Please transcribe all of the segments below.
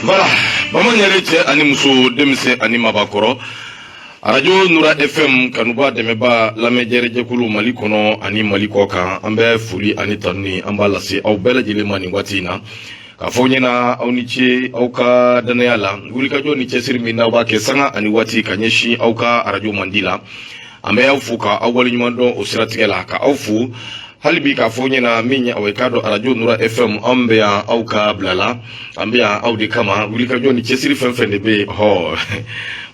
Voilà, bamanan cɛ ani muso, denmisɛn ani mabakɔrɔ, Arajo Nura FM kanuba, dɛmɛba, lamɛnjɛjɛkulu Mali kɔnɔ ani Mali kɔ kan, an bɛ foli ani tanuni an b'a lase aw bɛɛ lajɛlen ma nin waati in na, k'a fɔ ɲɛna aw ni ce aw ka danaya la, wulikajɔ ni cɛsiri min n'aw b'a kɛ sanga ani waati ka ɲɛsin aw ka arajo mandi la. An bɛ aw fo ka aw waleɲuman dɔn o siratigɛ la, ka aw fo hali bi k'a fɔ ɲɛna min ye aw ye k'a dɔn Arajo Nura FM, anw bɛ yan aw ka bila la, an bɛ yan aw de kama. Wulikajɔ ni cɛsiri fɛn fɛn de bɛ yen, hɔ,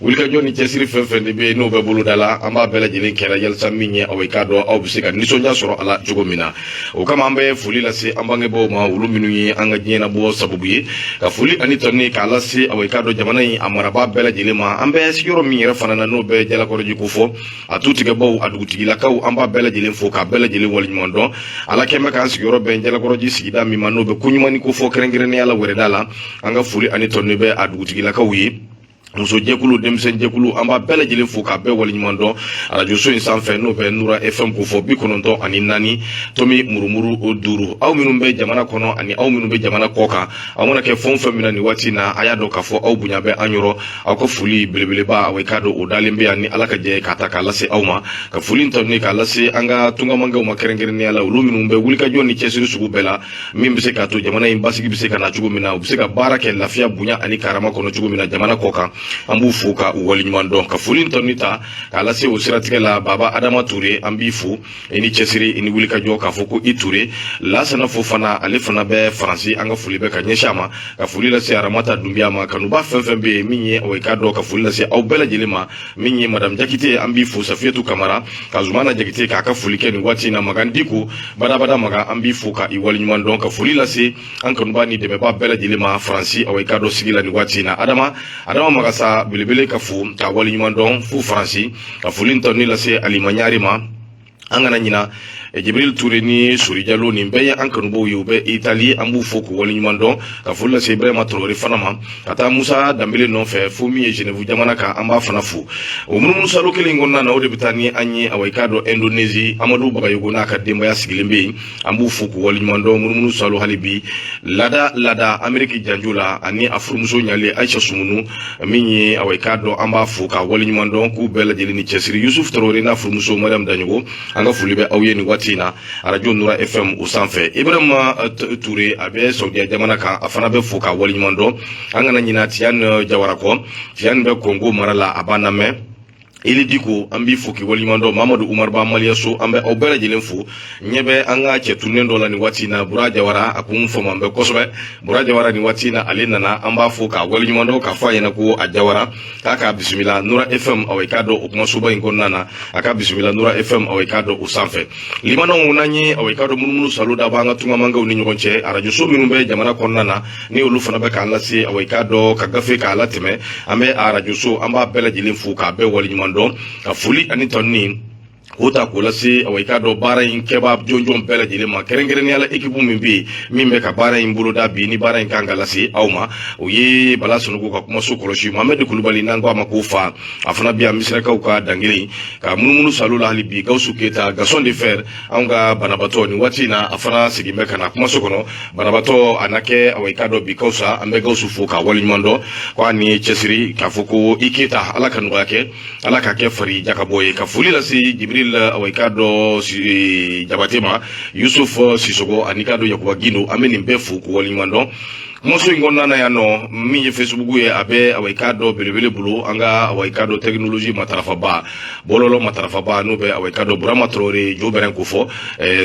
wulikajɔ ni cɛsiri fɛn fɛn de bɛ yen n'o bɛ boloda la, an b'a bɛɛ lajɛlen kɛra yalisa min ye aw ye k'a dɔn aw bɛ se ka nisɔndiya sɔrɔ a la cogo min na. O kama an bɛ foli lase an bangebaaw ma, olu minnu ye an ka diɲɛnabɔ sababu ye, ka foli ani tɔni k'a lase aw ye k'a dɔn jamana in a marabaa bɛɛ lajɛlen ma. An bɛ sigiyɔrɔ min yɛrɛ fana na, n'o bɛ Jalakɔrɔji ko fɔ, a tutigɛbaw, a dugutigilakaw, an b'a bɛɛ lajɛlen fo k'a bɛɛ lajɛlen waleɲuman dɔn. Ala kɛn bɛ k'an sigiyɔrɔ bɛn Jalakɔrɔji sigida min ma, n'o bɛ koɲuman ko fɔ kɛrɛnkɛrɛnnenya la wɛrɛda la, an ka foli ani tɔni bɛ a dugutigilakaw ye. Musojɛkulu, denmisɛnjɛkulu, an b'a bɛɛ lajɛlen fo k'a bɛɛ waleɲuman dɔn arajoso in sanfɛ, n'o bɛ Nura FM ko fɔ, 94 tomi murumuru o 5. Aw minnu bɛ jamana kɔnɔ ani aw minnu bɛ jamana kɔ kan, aw mana kɛ fɛn o fɛn min na nin waati in na, a y'a dɔn k'a fɔ aw bonya bɛ an yɔrɔ. Aw ka foli belebeleba, aw k'a dɔn o dalen bɛ yan ni Ala ka jɛ k'a ta k'a lase aw ma, ka foli tɔ k'a lase an ka tungamankɛw ma, kɛrɛnkɛrɛnnenya la olu minnu bɛ wulikajɔ ni cɛsiri sugu bɛɛ la min bɛ se k'a to jamana in basigi bɛ se ka na cogo min na, u bɛ se ka baara kɛ lafiya, bonya ani karama kɔnɔ cogo min na jamana kɔ kan. An b'u fo ka u waleɲuman dɔn, ka foli tɔ ta k'a lase o siratigɛ la. Baba Adama Ture, an b'i fo, i ni cɛsiri, i ni wulikajɔ, k'a fɔ ko i Ture. Lasana fo fana, ale fana bɛ Faransi, an ka foli bɛ ka ɲɛsin a ma, ka foli lase Aramata Dunbiya ma. Kanuba fɛn fɛn bɛ yen min ye o ye k'a dɔn, ka foli lase aw bɛɛ lajɛlen ma. Min ye Madame Jakite, an b'i fo. Safiyatu Kamara, ka Zumana Jakite k'a ka foli kɛ nin waati in na. Magan Diko badabada Magan, an b'i fo ka i waleɲuman dɔn, ka foli lase an kanuba ni dɛmɛba bɛɛ lajɛlen ma Faransi, aw ye k'a dɔn sigi la nin waati in na. Adama Magasa belebele, ka fo ka waleɲuman dɔn fo Faransi, ka foli tɔ lase Alima Ɲari ma. An kana ɲina Jibril Ture ni Sori Jalo, nin bɛɛ ye an kanubaw ye, u bɛ Itali, an b'u fo k'u waleɲuman dɔn, ka foli lase Ibrahima Traoré fana ma, ka taa Musa Danbele nɔfɛ fo min ye Genève jamana kan, an b'a fana fo. O munumunu salo kelen in kɔnɔna na, o de bɛ taa ni an ye awa i k'a dɔn Indonésie, Amadu Bagayogo n'a ka denbaya sigilen bɛ yen, an b'u fo k'u waleɲuman dɔn. Munumunu salo hali bi lada lada Ameriki janjo la, ani a furumuso ɲalen Ayisa Sumunu min ye awa i k'a dɔn, an b'a fo k'a waleɲuman dɔn, k'u bɛɛ lajɛlen ni cɛsiri. Yusuf Traoré n'a furumuso Mariam Daɲogo, an ka foli bɛ aw ye nin waati in na Arajo Nura FM o sanfɛ. Ibrahima Ture, a bɛ Saudiya jamana kan, a fana bɛ fo k'a waleɲuman dɔn. An kana ɲina Tiyan Jawara kɔ, Tiyan bɛ Kongo mara la, a b'an lamɛn. Ili Diko, an b'i fo k'i waleɲuman dɔn. Mamadu Umaru Ba Maliyaso, an bɛ aw bɛɛ lajɛlen fo. Ɲɛ bɛ an ka cɛ tunnen dɔ la nin waati in na, Bura Jawara, a kun fama bɛ kosɛbɛ. Bura Jawara, nin waati in na ale nana, an b'a fo k'a waleɲuman dɔn, k'a fɔ a ɲɛna ko a Jawara k'a k'a bisimila Nura FM, aw k'a dɔn o kumasoba in kɔnɔna na, a ka bisimila Nura FM, aw k'a dɔn o sanfɛ. Limanaw, n'an ye aw k'a dɔn munumunu salo da b'an ka tungamankew ni ɲɔgɔn cɛ, arajoso minnu bɛ jamana kɔnɔna na ni olu fana bɛ k'an lase, aw k'a dɔn ka gafe k'a latɛmɛ, an bɛ arajoso, an b'a bɛɛ lajɛlen fo k'a bɛɛ waleɲuman dɔn, ka foli ani tɔnni k'o ta k'o lase awa i k'a dɔn baara in kɛbaa jɔnjɔn bɛɛ lajɛlen ma, kɛrɛnkɛrɛnnenya la ekipu min bɛ yen min bɛ ka baara in boloda bi ni baara in kan ka lase aw ma, o ye Bala Sonogo ka kumaso kɔlɔsi, Mohamɛdi Kulubali, n'an ko a ma ko fa, a fana bɛ yan Misirakaw ka dankelen ka munumunu salo la hali bi. Gawusu Keyita, Gaston de Fer, anw ka banabaatɔ nin waati in na, a fana segin bɛ ka na kumaso kɔnɔ. Banabaatɔ a na kɛ awa i k'a dɔn bi ka fisa. An bɛ Gawusu fo k'a waleɲuman dɔn ko a ni cɛsiri, k'a fɔ ko i Keyita, Ala ka nɔgɔya kɛ, Ala ka kɛ fari jakabɔ ye. Ka foli lase Jibril awa i k'a dɔn Jabate ma, Yusuf Sisoko ani k'a dɔn Yakuba Gindo, an bɛ nin bɛɛ fo k'u waleɲuman dɔn. Kumaso in kɔnɔna na yan nɔ, min ye Facebook ye, a bɛ awa i k'a dɔn belebele bolo, an ka awa i k'a dɔn technologie matarafaba, bɔlɔlɔ matarafaba, n'o bɛ awa i k'a dɔn Burama Traoré jo bɛrɛn ko fɔ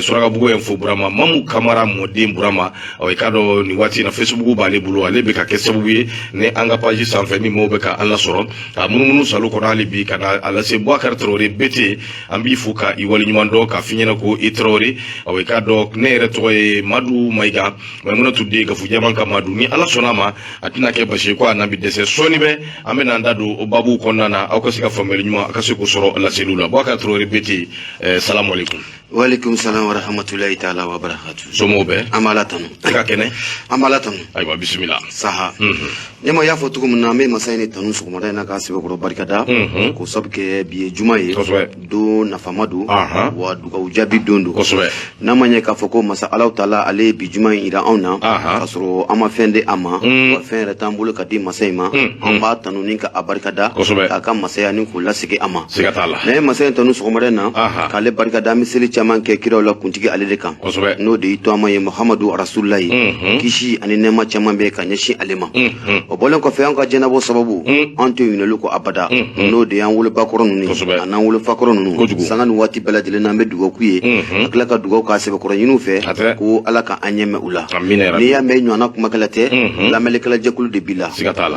Surakabugu ye fo Burama Mamu Kamara mɔden Burama, awa i k'a dɔn nin waati in na Facebook b'ale bolo, ale bɛ ka kɛ sababu ye ni an ka page sanfɛ ni maaw bɛ ka an lasɔrɔ ka munumunu salo kɔnɔ hali bi ka na a lase. Boubacar Traoré BT, an b'i fo ka i waleɲuman dɔn, k'a f'i ɲɛna ko i Traoré. Awa i k'a dɔn ne yɛrɛ tɔgɔ ye Madu Mayiga, Mayimunatu den Gafu Jɛman ka Madu. Ni Ala sɔnna a ma, a tɛna kɛ basi ye ko a na bi dɛsɛ. Sɔɔni bɛ an bɛna an da don o babuw kɔnɔna na, aw ka se ka faamuyali ɲuman, aw ka se k'o sɔrɔ laseliw la. Boubacar Traoré BT, salamu aleykum. Walekum salam wa rahmatulahi taala wa barakatu. Somɔgɔw bɛ? An b'Ala tanu. I ka kɛnɛ? An b'Ala tanu. Ayiwa, bisimila. Saha. Ne ma y'a fɔ cogo min na, an bɛ masa in de tanu sɔgɔmada in na k'a sɛbɛkɔrɔ barikada. K'o sabu kɛ bi ye juma ye. Don nafama don. Wa dugawu jaabi don don. N'a ma ɲɛ k'a fɔ ko masa Alahu taala ale ye bi juma in yira anw na. K'a sɔrɔ an ma fɛn di a ma. Wa fɛn yɛrɛ t'an bolo ka di masa in ma. An b'a tanu ni ka a barikada. K'a ka masaya ni k'o lasegin a ma. Siga t'a la. N'an ye masa in tanu sɔgɔmada in na. K'ale barikada, an bɛ seli caman kɛ kiraw la kuntigi ale de kan. N'o de y'i tɔgɔma ye Muhamadu Rasulullahi. Kisi ani nɛɛma caman bɛ ka ɲɛsin ale ma. O bɔlen kɔfɛ, an ka jɛnabɔ sababu, an tɛ ɲinɛlu kɔ abada, n'o de y'an wolobakɔrɔ ninnu ye a n'an wolofakɔrɔ ninnu. Sanga ni waati bɛɛ lajɛlen na, an bɛ dugawu k'u ye, ka tila ka dugawu k'a sɛbɛkɔrɔ ɲini u fɛ ko Ala ka an ɲɛmɛ u la. N'i y'a mɛn ɲɔgɔnna kumakɛla tɛ, lamɛnnikɛla jɛkulu de b'i la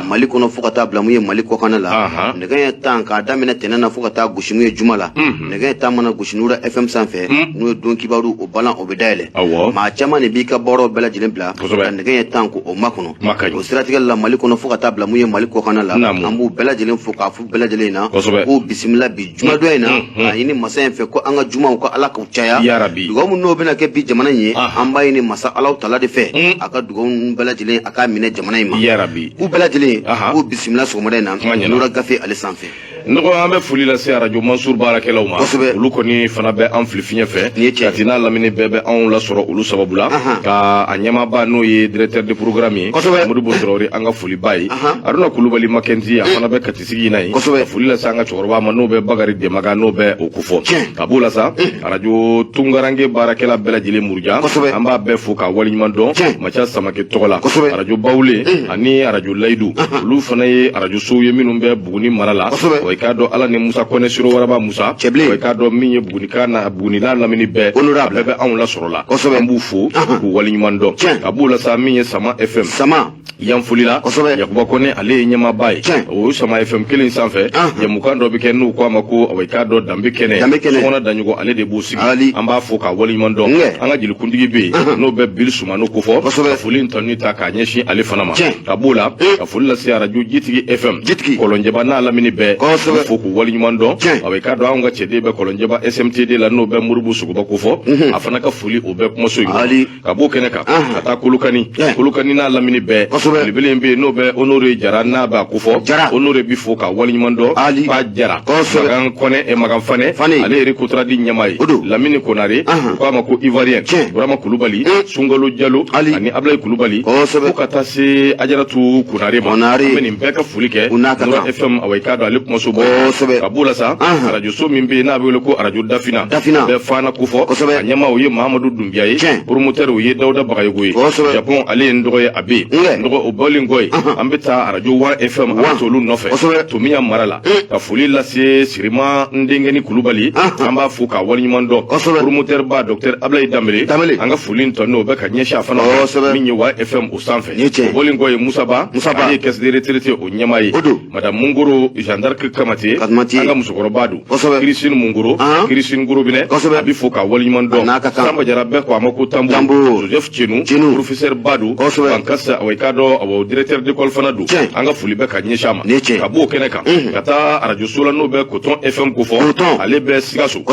Mali kɔnɔ fo ka taa bila mun ye Mali kɔkanna la. Nɛgɛ ɲɛ 10 k'a daminɛ tɛnɛn na fo ka taa gosi mun ye juma la, nɛgɛ ɲɛ 10 mana gosi Nura FM sanfɛ, n'o ye don kibaru o balan, o bɛ dayɛlɛ. Maa caman de b'i ka baaraw bɛɛ lajɛlen bila ka nɛgɛ ɲɛ 10 ko o makɔnɔ. O siratigɛ la, Mali kɔnɔ fo ka taa bila mun ye Mali kɔkanna la, an b'u bɛɛ lajɛlen fo k'a fɔ bɛɛ lajɛlen na ko bisimila bi jumadon in na, k'a ɲini masa in fɛ ko an ka jumaw ko Ala k'u caya. Dugawu minnu n'o bɛna kɛ bi jamana in ye, an b'a ɲini masa Alahu taala de fɛ a ka dugawu ninnu bɛɛ lajɛlen a k'a minɛ jamana in ma. K'u bɛɛ lajɛlen k'u bisimila sɔgɔmada in na Nura gafe ale sanfɛ. Nɔgɔ, an bɛ foli lase arajo Mansur baarakɛlaw ma. Olu kɔni fana bɛ an fili fiɲɛ fɛ. Kati n'a lamini bɛɛ bɛ anw lasɔrɔ olu sababu la. Ka a ɲɛmaaba n'o ye directeur de programme ye, Modibo Traoré, an ka foliba ye. Aruna Kulubali Makɛnti, a fana bɛ Kati sigi in na yen. Ka foli lase an ka cɛkɔrɔba ma n'o bɛ Bakari Demaga, n'o bɛ o kofɔ. Ka b'o la sa, arajo Tungaranke baarakɛla bɛɛ lajɛlen muruja, an b'a bɛɛ fo k'a waleɲuman dɔn Maca Samake tɔgɔ la. Arajo Bawule ani arajo Layidu, olu fana ye arajo sow ye minnu bɛ Buguni mara la. Wa i k'a dɔn Ala ni Musa Kɔnɛ Siro Waraba Musa, wa i k'a dɔn min ye Buguni na Buguni n'a lamini bɛɛ, a bɛɛ bɛ anw lasɔrɔ la. An b'u fo k'u waleɲuman dɔn. Ka b'o la sa, min ye Sama FM, Sama Yanfolila, Yakuba Kɔnɛ, ale ye ɲɛmaaba ye o Sama FM kelen sanfɛ. Jɛmukan dɔ bɛ kɛ n'u ko a ma ko i k'a dɔn danbe kɛnɛ, Sɔgɔna Daɲɔgɔ, ale de b'u sigi. An b'a fo k'a waleɲuman dɔn. An ka jelikuntigi bɛ yen n'o bɛ Bili Sumano kofɔ, ka foli in tɔni ta k'a ɲɛsin ale fana ma. Ka b'o la, ka foli lase arajo Jitigi FM, Jitigi Kɔlɔnjɛba n'a lamini bɛɛ, fo k'u waleɲuman dɔn. A i k'a dɔn anw ka cɛden bɛ Kɔlɔnjɛba SMTD la, n'o bɛ Moribo Sogoba kofɔ, a fana ka foli o bɛ kumaso in kɔnɔ. Ka b'o kɛnɛ kan, ka taa Kolokani, Kolokani n'a lamini bɛɛ, belebele in bɛ yen n'o bɛ Honore Jara, n'a b'a kofɔ. Honore bi fo k'a waleɲuman dɔn. Ba Jara, Magan Kɔnɛ, Magan Fanɛ, ale yɛrɛ Kotaradi ɲɛmaa ye. Lamini Konare, u k'a ma ko Ivoirien, Burama Kulubali, Sunkalo Jalo ani Ablaye Kulubali, fo ka taa se Ajaratu Konare ma. An bɛ nin bɛɛ ka foli kɛ Nura FM, awa i k'a dɔn ale kumaso bɔ. Ka b'o la sa, arajoso min bɛ yen n'a bɛ wele ko arajo Dafina, bɛɛ Fana kofɔ, a ɲɛmaa o ye Mahamadu Dunbiya ye, promoteur o ye Dawuda Bagayogo ye. Japon, ale ye n dɔgɔ ye, a bɛ yen dɔgɔ. O bɔlen kɔ yen, an bɛ taa arajo Wa FM, an bɛ t'olu nɔfɛ Tomiya mara la, ka foli lase Sirima n denkɛni Kulubali, an b'a fo k'a waleɲuman dɔn. Promoteur ba docteur Ablaye Danbele, an ka foli tɔ n'o bɛ ka ɲɛsin a fana ma, min ye Wa FM o sanfɛ. O bɔlen kɔ yen, Musaba, ale ye caisse de retraite o ɲɛmaa ye. Madame Mungoro Jeanne d'Arc Kamate, an ka musokɔrɔba don. Christine Mungoro, Christine Gorobinɛ, a bɛ fo k'a waleɲuman dɔn. Samba Jara, bɛɛ ko a ma ko Tanbo. Joseph Cenu, professeur ba don. Bankasa, awa i k'a dɔn awa directeur d'école fana don, an ka foli bɛ ka ɲɛsin a ma. Ka b'o kɛnɛ kan, ka taa arajo so la n'o bɛ Coton FM kofɔ, ale bɛ Sikaso.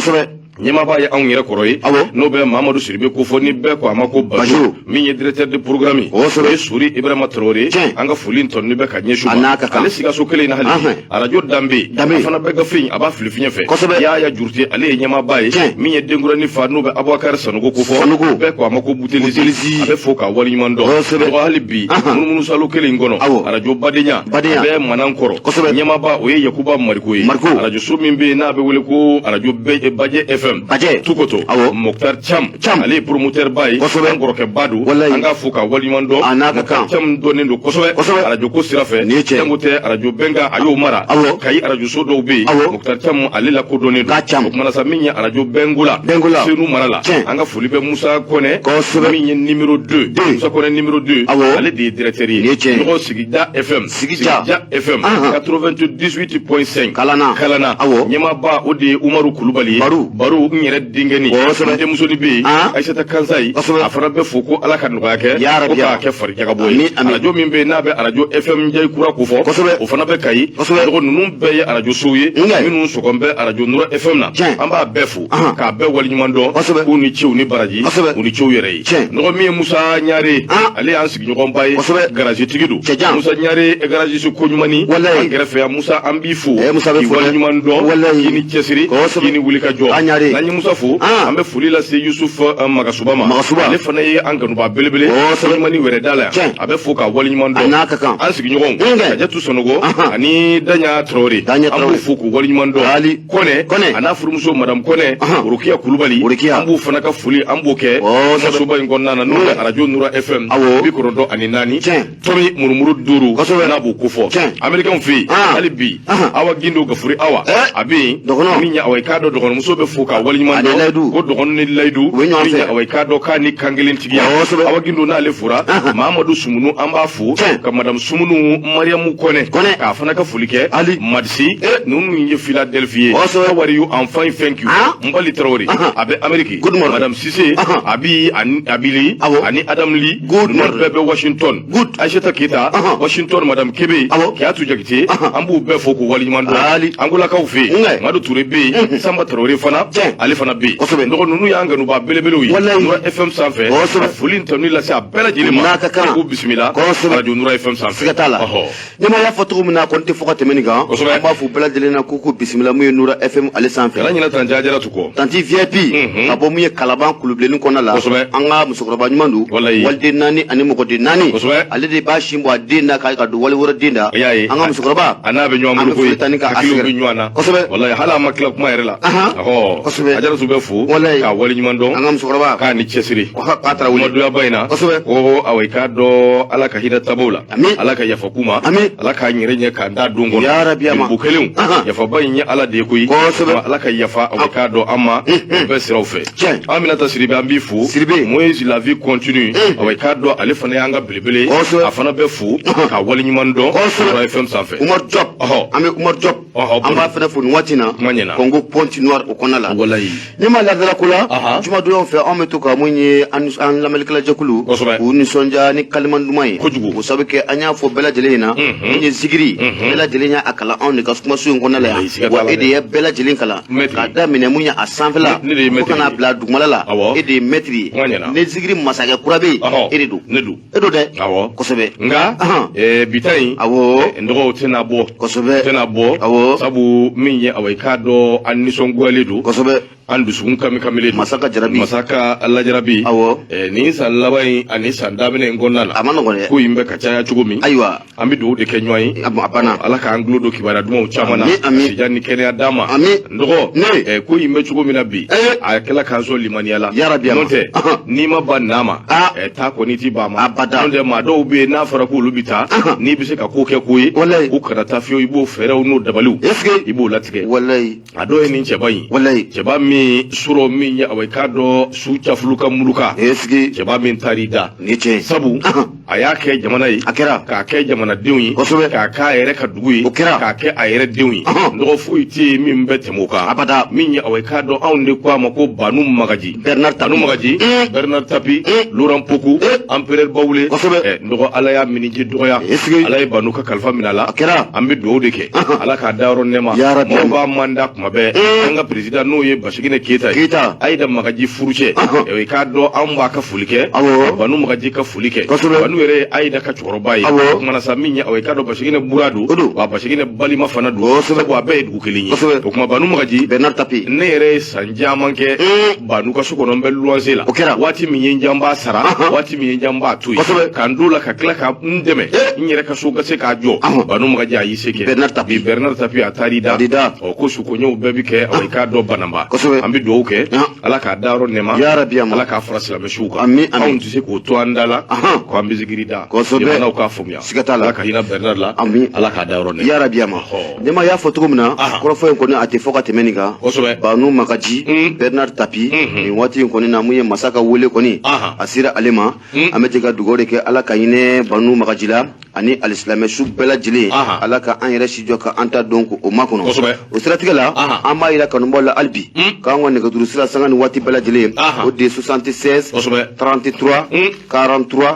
Ɲɛmaaba ye anw yɛrɛ kɔrɔ ye, n'o bɛ Mamadu Siribe kofɔ, ni bɛɛ ko a ma ko Bajo, min ye directeur de programme ye, o ye Sori Ibrahima Traoré, an ka foli tɔni bɛ ka ɲɛsin ma. Ale Sikaso kelen in na hali, arajo Danbe, a fana bɛ gafe in, a b'a fili fiɲɛ fɛ. Yaya Jurute, ale ye ɲɛmaaba ye. Min ye denkuranin fa, n'o bɛ Abubakar Sanogo kofɔ, bɛɛ ko a ma ko Butelisi, a bɛ fo k'a waleɲuman dɔn. Dɔgɔ hali bi munumunu salo kelen in kɔnɔ, arajo Badenya, a bɛ Manankɔrɔ, ɲɛmaaba o ye Yakuba Mariko ye. Arajo so min bɛ yen n'a bɛ wele ko arajo Bajɛ FM, Bajɛ Tukoto, Moktar Cham, ale ye promoteur ba ye, an kɔrɔkɛ ba don, an k'a fo k'a waleɲuman dɔn. Moktar Cham dɔnnen don kosɛbɛ arajo ko sira fɛ, jango tɛ arajo Bɛnkan, a y'o mara. Kayi arajo so dɔw bɛ yen, Moktar Cham ale lakodɔnnen don. O kumana sa, min ye arajo Bɛngola, Senu mara la, an ka foli bɛ Musa Kɔnɛ, min ye numéro 2, Musa Kɔnɛ numéro 2, ale de ye directeur ye. Ɲɔgɔn Sigida FM, Sigida FM 98.5, Kalana, Kalana, ɲɛmaaba o de ye Umaru Kulubali ye. Baru. Umaru n yɛrɛ denkɛni Kosɛbɛ. n denmusonin bɛ yen Ah. Ayisata Kansayi Kosɛbɛ. a fana bɛ fo ko Ala ka nɔgɔya kɛ Ya Rabbi, ko ya k'a Rabbi. kɛ farijagabɔ ye Amin, amin. arajo min bɛ yen n'a bɛ arajo FM Njayi kura kofɔ Kosɛbɛ. o fana bɛ Kayi Kosɛbɛ. dɔgɔ ninnu bɛɛ ye arajo sow ye Nka. minnu sɔgɔn bɛ arajo Nura FM na Tiɲɛ. an b'a bɛɛ fo Ahan. k'a bɛɛ waleɲuman dɔn Kosɛbɛ. k'u ni ce u ni baraji Kosɛbɛ. u ni ce u yɛrɛ ye Tiɲɛ. dɔgɔ min ye Musa Ɲare Ah. ale y'an sigiɲɔgɔnba ye Kosɛbɛ. garagitigi don Cɛjan. Musa Ɲare garagiste koɲumani Walayi. an kɛrɛfɛ yan Musa an b'i fo Eh, Musa bɛ k'i fo dɛ. waleɲuman dɔn Walayi. k'i ni cɛsiri Kosɛbɛ. k'i ni wulikajɔ A Ɲare. n'an ye Musa fo Ah. an bɛ foli lase Yusuf Magasuba ma Magasuba. ale fana ye an kanuba belebele Kosɛbɛ. koɲumani wɛrɛ da la yan Tiɲɛ. a bɛ fo k'a waleɲuman A dɔn n'a ka kan. an sigiɲɔgɔnw Nkɛ. Kajatu Sɔnɔgɔ Ahan. ani Daɲa Traoré Daɲa an b'u Traoré. fo k'u waleɲuman dɔn Ali. Kɔnɛ Kɔnɛ. a n'a furumuso madame Kɔnɛ Ahan. Orokiya Kulubali Orokiya. an b'u fana ka foli an b'o kɛ Kosɛbɛ. soba in kɔnɔna na n'o bɛ arajo Nura FM Awɔ. 94 Tiɲɛ. tomi murumuru duuru Kosɛbɛ. n'a b'o kofɔ Tiɲɛ. Américain fɛ yen Ah. hali bi Ahan. Awa Gindo Gafuri Awa Eh. a bɛ yen Dɔgɔnɔ. min ye awa i k'a dɔn dɔgɔnɔmuso bɛ fo k'a waleɲuman Ani dɔn Layidu. ko dɔgɔnin ni Layidu U bɛ ɲɔgɔn min ye fɛ. awa i k'a dɔn k'a ni kan kelen tigiya Kosɛbɛ. Awa Gindo n'ale fora Ahan. Mahamadu Sumunu an b'a fo Tiɲɛ. ka madame Sumunu Mariamu Kɔnɛ Kɔnɛ. k'a fana ka foli kɛ Ali. Madisi Eh. ninnu ye Philadelphie ye Kosɛbɛ. How are you? I'm fine, thank you. Ah. Nbali Traoré Ahan. a bɛ Amérique Good morning. Madame Cissé Ahan. Abi ani Abili Awɔ. ani Adam Lee Good ninnu morning. bɛɛ bɛ Washington Good. Aïssata Keita Ahan. Washington Madame Kebe Awɔ. Kiyatu Jakite Ahan. an b'u bɛɛ fo k'u waleɲuman dɔn Ali. Angolakaw fɛ yen Nkɛ. Madu Ture bɛ yen Samba Traoré fana Tiɲɛ. ale fana bɛ yen Kosɛbɛ. dɔgɔ ninnu y'an kanuba belebelew ye Walayi. Nura FM sanfɛ Kosɛbɛ. ka foli ni tanuni lase a bɛɛ lajɛlen ma N'a ka kan. k'u bisimila Kosɛbɛ. arajo Nura FM sanfɛ Siga t'a la. Ɔhɔ. Ɲɛma y'a fɔ cogo min na a kɔni tɛ fɔ ka tɛmɛ nin kan. Kosɛbɛ. An b'a fɔ bɛɛ lajɛlen na k'u k'u bisimila mun ye Nura FM ale sanfɛ. Kana ɲinɛ Tanti Ajaratu kɔ. Tanti VIP ka bɔ mun ye Kalaban kulubilenni kɔnɔna la. Kosɛbɛ. An ka musokɔrɔba ɲuman don. Walayi. Waliden naani ani mɔgɔden naani. Kosɛbɛ. Ale de b'a sin bɔ a den na ka don wali wɛrɛ den da. I y'a ye. An ka musokɔrɔba. A n'a bɛ ɲɔgɔn An bolo bɛ koyi foli ta ni k'a hakiliw sɛgɛrɛ. bɛ ɲɔgɔn na. Kosɛbɛ. Walayi hali a ma tila kuma yɛrɛ la. Ahan. Ɔhɔ. Kosɛbɛ. Ajaratu bɛ fo. Walayi. K'a waleɲuman dɔn. An ka musokɔrɔba. K'a ni cɛsiri. K'a tarawele. Kumadonyaba in na. Kosɛbɛ. Ko awa i k'a dɔn Ala ka hinɛ tabaw la. Amin. Ala ka yafa k'u ma. Amin. Ala k'a yɛrɛ ɲɛ k'an da don kɔnɔ. Ya Rabbi, ama. Jurubu kelenw. Ahan. Yafaba in ye Ala de ye koyi. Kosɛbɛ. Wa Ala ka yafa awa i k'a dɔn an ma. O bɛɛ siraw fɛ. Tiɲɛ. Aminata Sidibe an b'i fo. Sidibe. Moïse la vie continue. Awa i k'a dɔn ale fana y'an ka belebele ye. Kosɛbɛ. A fana bɛ fo. K'a waleɲuman dɔn. Kosɛbɛ. Nura FM sanfɛ. Umar Diop. Ɔhɔ. An bɛ Umar Diop. Ɔhɔ, An b'a fana fo nin waati in na. Kuma ɲɛna. Congo Pointe Noire o kɔnɔna la. Walayi. Ne ma ladala ko la. Ahan. Jumadonyaw fɛ anw bɛ to ka mun ye an lamɛnnikɛla jɛkulu. Kosɛbɛ. K'u nisɔndiya ni kaliman duman ye. Kojugu. O sabu kɛ an y'a fɔ bɛɛ lajɛlen ɲɛna. Mun ye zikiri. Bɛɛ lajɛlen y'a kalan anw de ka kumaso in kɔnɔna la Ayi, yan. siga t'a Wa la e de dɛ. ye bɛɛ lajɛlen kalan. Maître. K'a daminɛ mun ye a sanfɛla. Ne de ye Fo ka maître n'a ye. bila dugumala la. Awɔ. E de ye maître ye. Kuma ɲɛna. Ni zikiri masakɛ kura bɛ yen. Ɔhɔ. E de don. Ne don. E don dɛ. Awɔ. Kosɛbɛ. Nka Ahan. bi ta in Awɔ. n dɔgɔw tɛna bɔ. Kosɛbɛ. Tɛna bɔ. Awɔ. Sabu min ye awa i k'a dɔn an nisɔngoyalen don. Kosɛbɛ. An dusukun kami kamilen don. Masa ka jarabi. Masa ka lajarabi. Awɔ. Nin san laban in ani san daminɛ in kɔnɔna la. A ma nɔgɔn dɛ. Ko in bɛ ka caya cogo min. Ayiwa. An bɛ dugawu de kɛ ɲɔgɔn ye. A banna. Ala k'an tulo don kibaruya dumanw caman na. Amin, amin. Sijan ni kɛnɛya d'an ma. Amin. N dɔgɔ. Ne. Ko in bɛ cogo min na bi. Eh. A kɛla k'an sɔn limaniya la. Ya Rabbi, ama. N'o tɛ Ahan. n'i ma ban na ma. Ah. Taa kɔni ti ban ma. Abada. N'o tɛ maa dɔw bɛ yen n'a fɔra k'olu bɛ taa. Ahan. N'i bɛ se ka ko kɛ ko ye. Walayi. U kana taa fiyewu i b'o fɛɛrɛw n'o dabaliw. Est-ce que. I b'o latigɛ. Walayi. A dɔw ye nin cɛba in. Walayi. Cɛba min sɔrɔ min ye awa i k'a dɔn su cafulu ka muluka. Est-ce que. Cɛba min taar'i da. Nin ye tiɲɛ ye. Sabu Ahan. a y'a kɛ jamana ye. A kɛra. K'a kɛ jamanadenw ye. Kosɛbɛ. K'a k'a yɛrɛ ka dugu ye. O kɛra. K'a kɛ a yɛrɛ denw ye. Ɔhɔn. Nɔgɔ foyi tɛ yen min bɛ tɛmɛ o kan. Abada. Min ye awa i k'a dɔn anw de ko a ma ko Banu Magaji. Bernard Tapie. Banu Magaji. Bernard Tapie. Laurent Pokou. Empereur Bawule. Kosɛbɛ. Nɔgɔ Ala y'a miniji dɔgɔya. Est-ce que. Ala ye Banu ka kalifa minɛ a la. A kɛra. An bɛ dugawu de kɛ. Ɔhɔn. Ala k'a dayɔrɔ nɛɛma. Ya Rabbi. Maaw b'a manda kuma bɛɛ. An ka président n'o ye Basigine Keyita ye. Keyita. Ayida Magaji furucɛ. Ɔhɔn. I k'a dɔn anw b'a ka foli kɛ. Awɔ. Ka Banu Magaji ka foli kɛ. Kosɛbɛ. Banu yɛrɛ ye Ayida ka cɛkɔrɔba ye. Awɔ. O kumana sa min ye awa i k'a dɔn Basigine bura don. O don. Wa Basigine balima fana don. Kosɛbɛ. Sabu a bɛɛ ye dugu kelen ye. Kosɛbɛ. O kuma Banu Magaji. Bernard Tapie. Ne yɛrɛ ye san caman kɛ Banu ka so kɔnɔ n bɛ luwanse la. O kɛra. Waati min ye n diya n b'a sara. Ahan. Waati min ye n diya n b'a to yen. Kosɛbɛ. K'an t'o la ka tila ka n dɛmɛ. N yɛrɛ ka so ka se k'a jɔ. Ahɔn. Banu Magaji a y'i se kɛ. Bernard Tapie. Bi Bernard Tapie a taar'i da. A taar'i da. Ɔ ko sukoɲɛw bɛɛ bi kɛ awa i k'a dɔn Bananba. Kosɛbɛ. An bɛ dugawu kɛ. Han. Ala k'a dayɔrɔ nɛɛma. Ya Rabbi, ama. Ala k'a fara silamɛsuw kan. Amin, amin. Anw tɛ se k'o to an da la. Ahan. Ko an bɛ zikiri da. Kosɛbɛ. Jamanaw k'a faamuya. Siga t'a la. Ala ka hinɛ Bernard la. Amin. Ala k'a dayɔrɔ nɛɛma. Ya Rabbi, ama. Ɔhɔ. Ɲɛma y'a fɔ cogo min na. Ahan. Kɔrɔfɔ in kɔni a tɛ fɔ ka tɛmɛ nin kan. Kosɛbɛ. Banu Magaji. Bernard Tapie. Nin waati in kɔni na mun ye masa ka wele kɔni. Ahan. A sera ale ma. An bɛ jɛ ka dugawu de kɛ Ala ka hinɛ Banu Magaji la. Ani alisilamɛ su bɛɛ lajɛlen, Ala ka an yɛrɛ si jɔ ka an ta don ko o makɔnɔ. O siratigɛ la, an b'a yira kanubaw la hali bi k'an ka nɛgɛjuru sira sanga ni waati bɛɛ lajɛlen, o de ye 76 33 43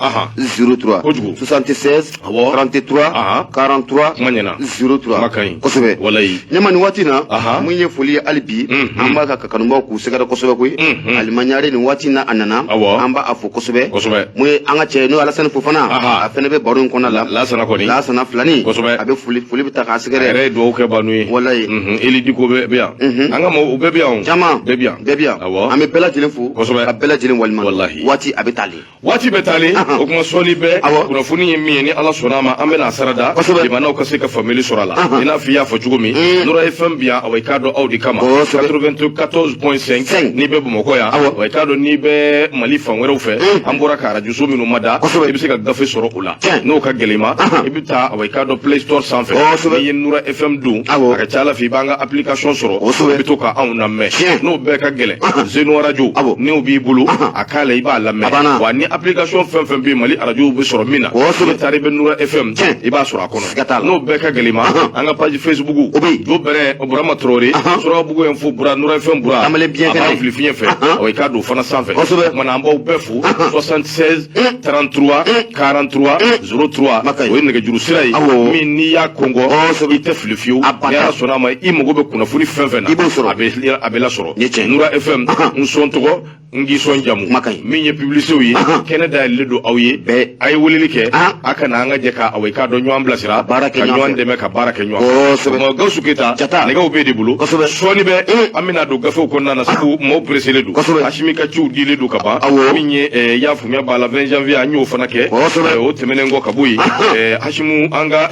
03, 76 33 43 03. Kosɛbɛ. Ɲama, nin waati na, mun ye foli ye hali bi, an b'a ka kanubaw k'u sɛgɛrɛ kosɛbɛ koyi. Alima Ɲare, nin waati na a nana, an b'a fo kosɛbɛ. Mun ye an ka cɛ, n'o ye Alasani Fofana, a fana bɛ baro in kɔnɔna la. Lasana kɔni. Lasana Filani. A bɛ foli, foli bɛ ta k'a sɛgɛrɛ. A yɛrɛ ye dugawu kɛ Banu ye. Walayi. Eli Diko bɛ yan. An ka mɔgɔw bɛɛ bɛ yan. Caman. Bɛɛ bɛ yan. Bɛɛ bɛ yan. Awɔ. An bɛ bɛɛ lajɛlen fo. Kosɛbɛ. Ka bɛɛ lajɛlen waleɲuman. Walahi. Waati a bɛ taalen. Waati bɛ taalen. O kuma sɔɔni bɛɛ, kunnafoni ye min ye, ni Ala sɔnna a ma, an bɛna a sara da jamanaw ka se ka faamuyali sɔrɔ a la. I n'a fɔ i y'a fɔ cogo min, Nura FM bi yan, awa, i k'a dɔn aw de kama, 94.5. N'i bɛ Bamakɔ yan, awa, i k'a dɔn n'i bɛ Mali fan wɛrɛw fɛ, an bɔra ka arajoso minnu mada, i bɛ se ka gafe sɔrɔ o la. N'o ka gɛlɛn i ma, i bɛ taa, awa, i k'a dɔn Play Store sanfɛ. N'i ye Nura FM don, a ka ca Ala fɛ, i b'an ka application sɔrɔ, i bɛ to ka anw lamɛn. N'o bɛɛ ka gɛlɛn, Zeno radio n'o b'i bolo, a k'a la, i b'a lamɛn. Wa ni application fɛn fɛn bɛ yen, Mali arajow bɛ sɔrɔ min na, n'i taara i bɛ Nura FM, i b'a sɔrɔ a kɔnɔ. N'o bɛɛ ka gɛlɛn i ma, an ka page Facebook, O bɛ yen. Jo Bɛrɛ Burama Traoré, Surabugu info Bura, Nura FM Bura, Kamalen biɲɛ a kɛnɛ. b'an fili fiɲɛ fɛ, awa, i k'a don fana sanfɛ. O kumana, an b'aw bɛɛ fo. 76 33 43 03, o ye nɛgɛjuru sira ye min n'i y'a kɔngɔ, i tɛ fili fiyewu. Ni Ala sɔnna a ma, i mago bɛ kunnafoni fɛn fɛn na, I b'o sɔrɔ. A bɛ lasɔrɔ. Ni tiɲɛ. Nura FM, n sɔn tɔgɔ, n k'i sɔn jamu. Min ye publicitéw ye, kɛnɛ dayɛlɛlen don aw ye. Bɛɛ. A ye weleli kɛ, a ka na, an ka jɛ ka, awa, i k'a dɔn ɲɔgɔn bilasira, Baara kɛ ka ɲɔgɔn ɲɔgɔn fɛ. dɛmɛ ka baara kɛ ɲɔgɔn fɛ. O tuma, Gawusu Keyita, Jata. nɛgɛw b'e de bolo. Sɔɔni bɛ, an bɛna don gafew kɔnɔna na, sabu maaw pereselen don. Asimi ka ciw dilen don ka ban. Min ye i y'a faamuya b'a la, 20 janvier, an y'o fana kɛ. O tɛmɛnen kɔ ka bɔ yen, Hasimu, an ka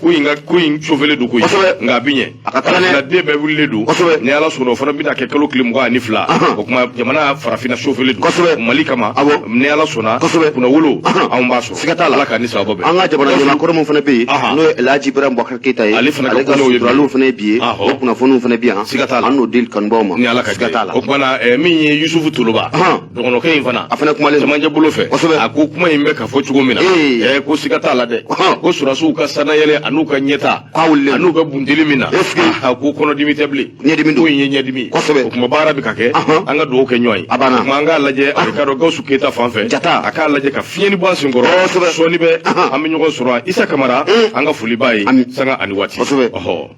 ko in ka ko in sofelen don koyi, nka a bɛ ɲɛ. A ka kalan dɛ. Den bɛɛ wulilen don. Ni Ala sɔnna, o fana bɛna kɛ kalo tile 22. O tuma, jamana farafinna sofelen don Mali kama. Ni Ala sɔnna, kunnawolo anw b'a sɔrɔ. Siga t'a la. Ala k'a ni sababa bɛn. An ka jamana ɲɛmaakɔrɔ min fana bɛ yen, n'o ye Elhaji Ibrahim Boubacar Keita ye, Ale fana ka ale ka kɔɲɔw ye bi ye. suturaliw fana ye bi ye. O kunnafoniw fana bɛ yan. Siga t'a la. An n'o di kanubaw ma. Ni Ala ka Siga jɛ t'a la. O tuma na, min ye Yusufu Toloba, dɔgɔnɔkɛ in fana, A fana kumalen don. Cɛmancɛ bolo fɛ, a ko kuma in bɛ ka fɔ cogo min na, ko siga t'a la dɛ, ko sɔrɔdasiw ka sannayɛlɛ an'u ka ɲɛta K'a wulilen an'u bɛ bunteli min na, Est-ce que a ko kɔnɔdimi tɛ bilen. Ɲɛdimi don. Ko in ye ɲɛdimi ye. O tuma, baara bɛ ka kɛ, an ka dugawu kɛ ɲɔgɔn ye. A banna. O tuma, an k'a lajɛ, a k'a dɔn Gawusu Keyita fan fɛ, Jata. a k'a lajɛ ka fiɲɛni bɔ an senkɔrɔ. Sɔɔni bɛ, an bɛ ɲɔgɔn sɔrɔ. Isa Kamara, an ka foli b'a ye sanga ani waati. Ɔhɔ,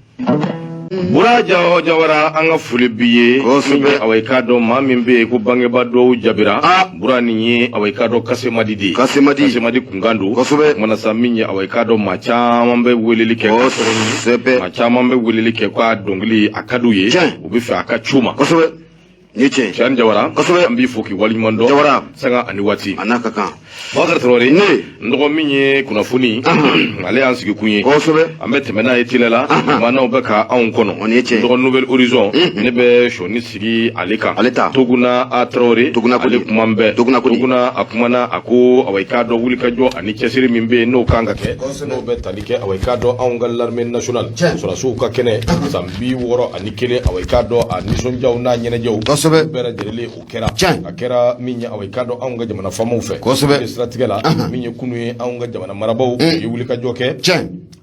Bura Jawara, an ka foli b'i ye. Min ye, awa, i k'a dɔn maa min bɛ yen ko bangeba dɔw jabira. Bura, nin ye, awa, i k'a dɔn Kasemadi de ye. Kasemadi. Kasemadi kunkan don. Kumana sa, min ye, awa, i k'a dɔn maa caman bɛ weleli kɛ ka tɔgɔ ɲini. Maa caman bɛ weleli kɛ k'a dɔnkili a ka d'u ye, u bɛ fɛ a ka c'u ma. Kosɛbɛ, ni tiɲɛ. Cani Jawara, an b'i fo k'i waleɲuman dɔn. Jawara. Sanga ani waati. A n'a ka kan. Bakari Traoré, Ne. n dɔgɔ, min ye kunnafoni, ale y'an sigi kun ye. An bɛ tɛmɛ n'a ye teliya la, maanaw bɛ ka anw kɔnɔ. O nin ye tiɲɛ ye. N dɔgɔ, Nouvel Horizon, ne bɛ sɔni sigi ale kan. Ale ta. Toguna a Traoré, Toguna Kodi. ale kuma bɛɛ. Toguna Kodi. Toguna, a kumana, a ko, awa, i k'a dɔn wulikajɔ ani cɛsiri min bɛ yen n'o kan ka kɛ, n'o bɛ tali kɛ, awa, i k'a dɔn anw ka l'armée nationale, sɔrɔdasiw ka kɛnɛ san 61, awa, i k'a dɔn a nisɔndiyaw n'a ɲɛnajɛw bɛɛ lajɛlen o kɛra. A kɛra min ye, awa, i k'a dɔn anw ka jamana faamaw fɛ. O de siratigɛ la, min ye kunu ye, anw ka jamana marabaaw u ye wulikajɔ kɛ.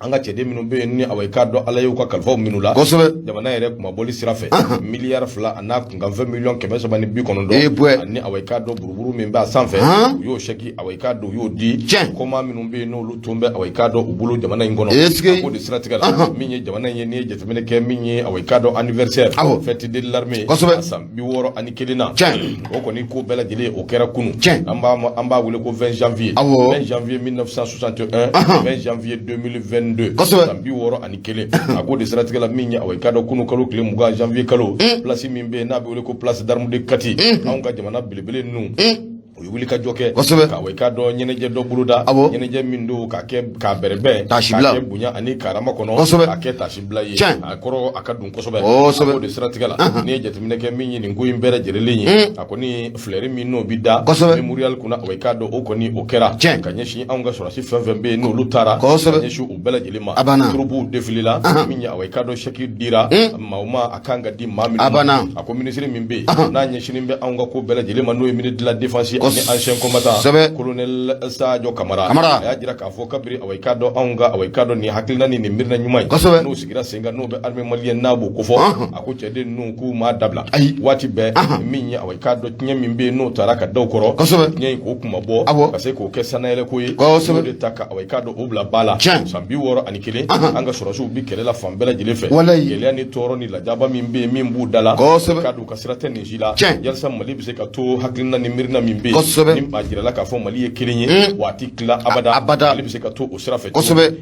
An ka cɛden minnu bɛ yen ni, awa, i k'a dɔn Ala y'u ka kalifaw minnu la, jamana yɛrɛ kunmabɔli sira fɛ, miliyari 2 a n'a kunkanfɛn miliyɔn 390, Eh, bwɛ. ani, awa, i k'a dɔn buruburu min b'a sanfɛ, u y'o chèque, awa, i k'a dɔn u y'o di kɔma minnu bɛ yen n'olu tun bɛ, awa, i k'a dɔn u bolo jamana in kɔnɔ. Est-ce que A k'o de siratigɛ la, min ye jamana in ye, n'i ye jateminɛ kɛ, min ye, awa, i k'a dɔn anniversaire, fête de l'armée, a san 61 na, o kɔni ko bɛɛ lajɛlen o kɛra kunun. An b'a wele ko 20 janvier, 20 janvier 1961, 20 janvier 2022, san 61. A k'o de siratigɛ la, min ye, awa, i k'a dɔn kunun kalo tile 20 janvier kalo, place min bɛ yen n'a bɛ wele ko place d'armes de Kati, anw ka jamana belebele ninnu, u ye wulikajɔ kɛ ka, awa, i k'a dɔn ɲɛnajɛ dɔ boloda, ɲɛnajɛ min don k'a kɛ k'a bɛrɛbɛn, Taasibila. k'a kɛ bonya ani karama kɔnɔ, k'a kɛ taasibila ye. A kɔrɔ a ka dun kosɛbɛ. A k'o de siratigɛ la, n'i ye jateminɛ kɛ, min ye nin ko in bɛɛ lajɛlen ye, a kɔni fleur min n'o bi da mémorial kunna, awa, i k'a dɔn o kɔni o kɛra ka ɲɛsin anw ka sɔrɔdasi fɛn fɛn bɛ yen n'olu taara, ka ɲɛsin u bɛɛ lajɛlen ma. A banna. Troupew défilé la, min ye, awa, i k'a dɔn chèque dira maaw ma, a kan ka di maa minnu A ma. banna. A ko minisiri min bɛ yen n'a ɲɛsinnen bɛ anw ka ko bɛɛ lajɛlen ma, n'o ye ministre de la défense. Ni ancien combattant colonel Sadio Kamara, a y'a jira k'a fɔ kabiri awa i k'a dɔn anw ka awa i k'a dɔn nin hakilina ni nin miirina ɲuman ye, n'o sigira sen kan, n'o bɛ armée malienne n'a b'o kofɔ, a ko cɛden ninnu k'u m'a dabila waati bɛɛ. Min ye awa i k'a dɔn tiɲɛ min bɛ yen n'o taara ka da u kɔrɔ, tiɲɛ in k'o kuma bɔ ka se k'o kɛ sannayɛlɛko ye, o de ta ka awa i k'a dɔn o bila ba la. San 61, an ka sɔrɔdasiw bɛ kɛlɛ la fan bɛɛ lajɛlen fɛ. Gɛlɛya ni tɔɔrɔ ni lajaba min bɛ yen, min b'u da la, k'a dɔn u ka sira tɛ nin si la, yalisa Mali bɛ se ka to hakilina ni miirina min bɛ yen, ni a jirala k'a fɔ Mali ye kelen ye, wa a tɛ tila abada, abada, Mali bɛ se ka to o sira fɛ.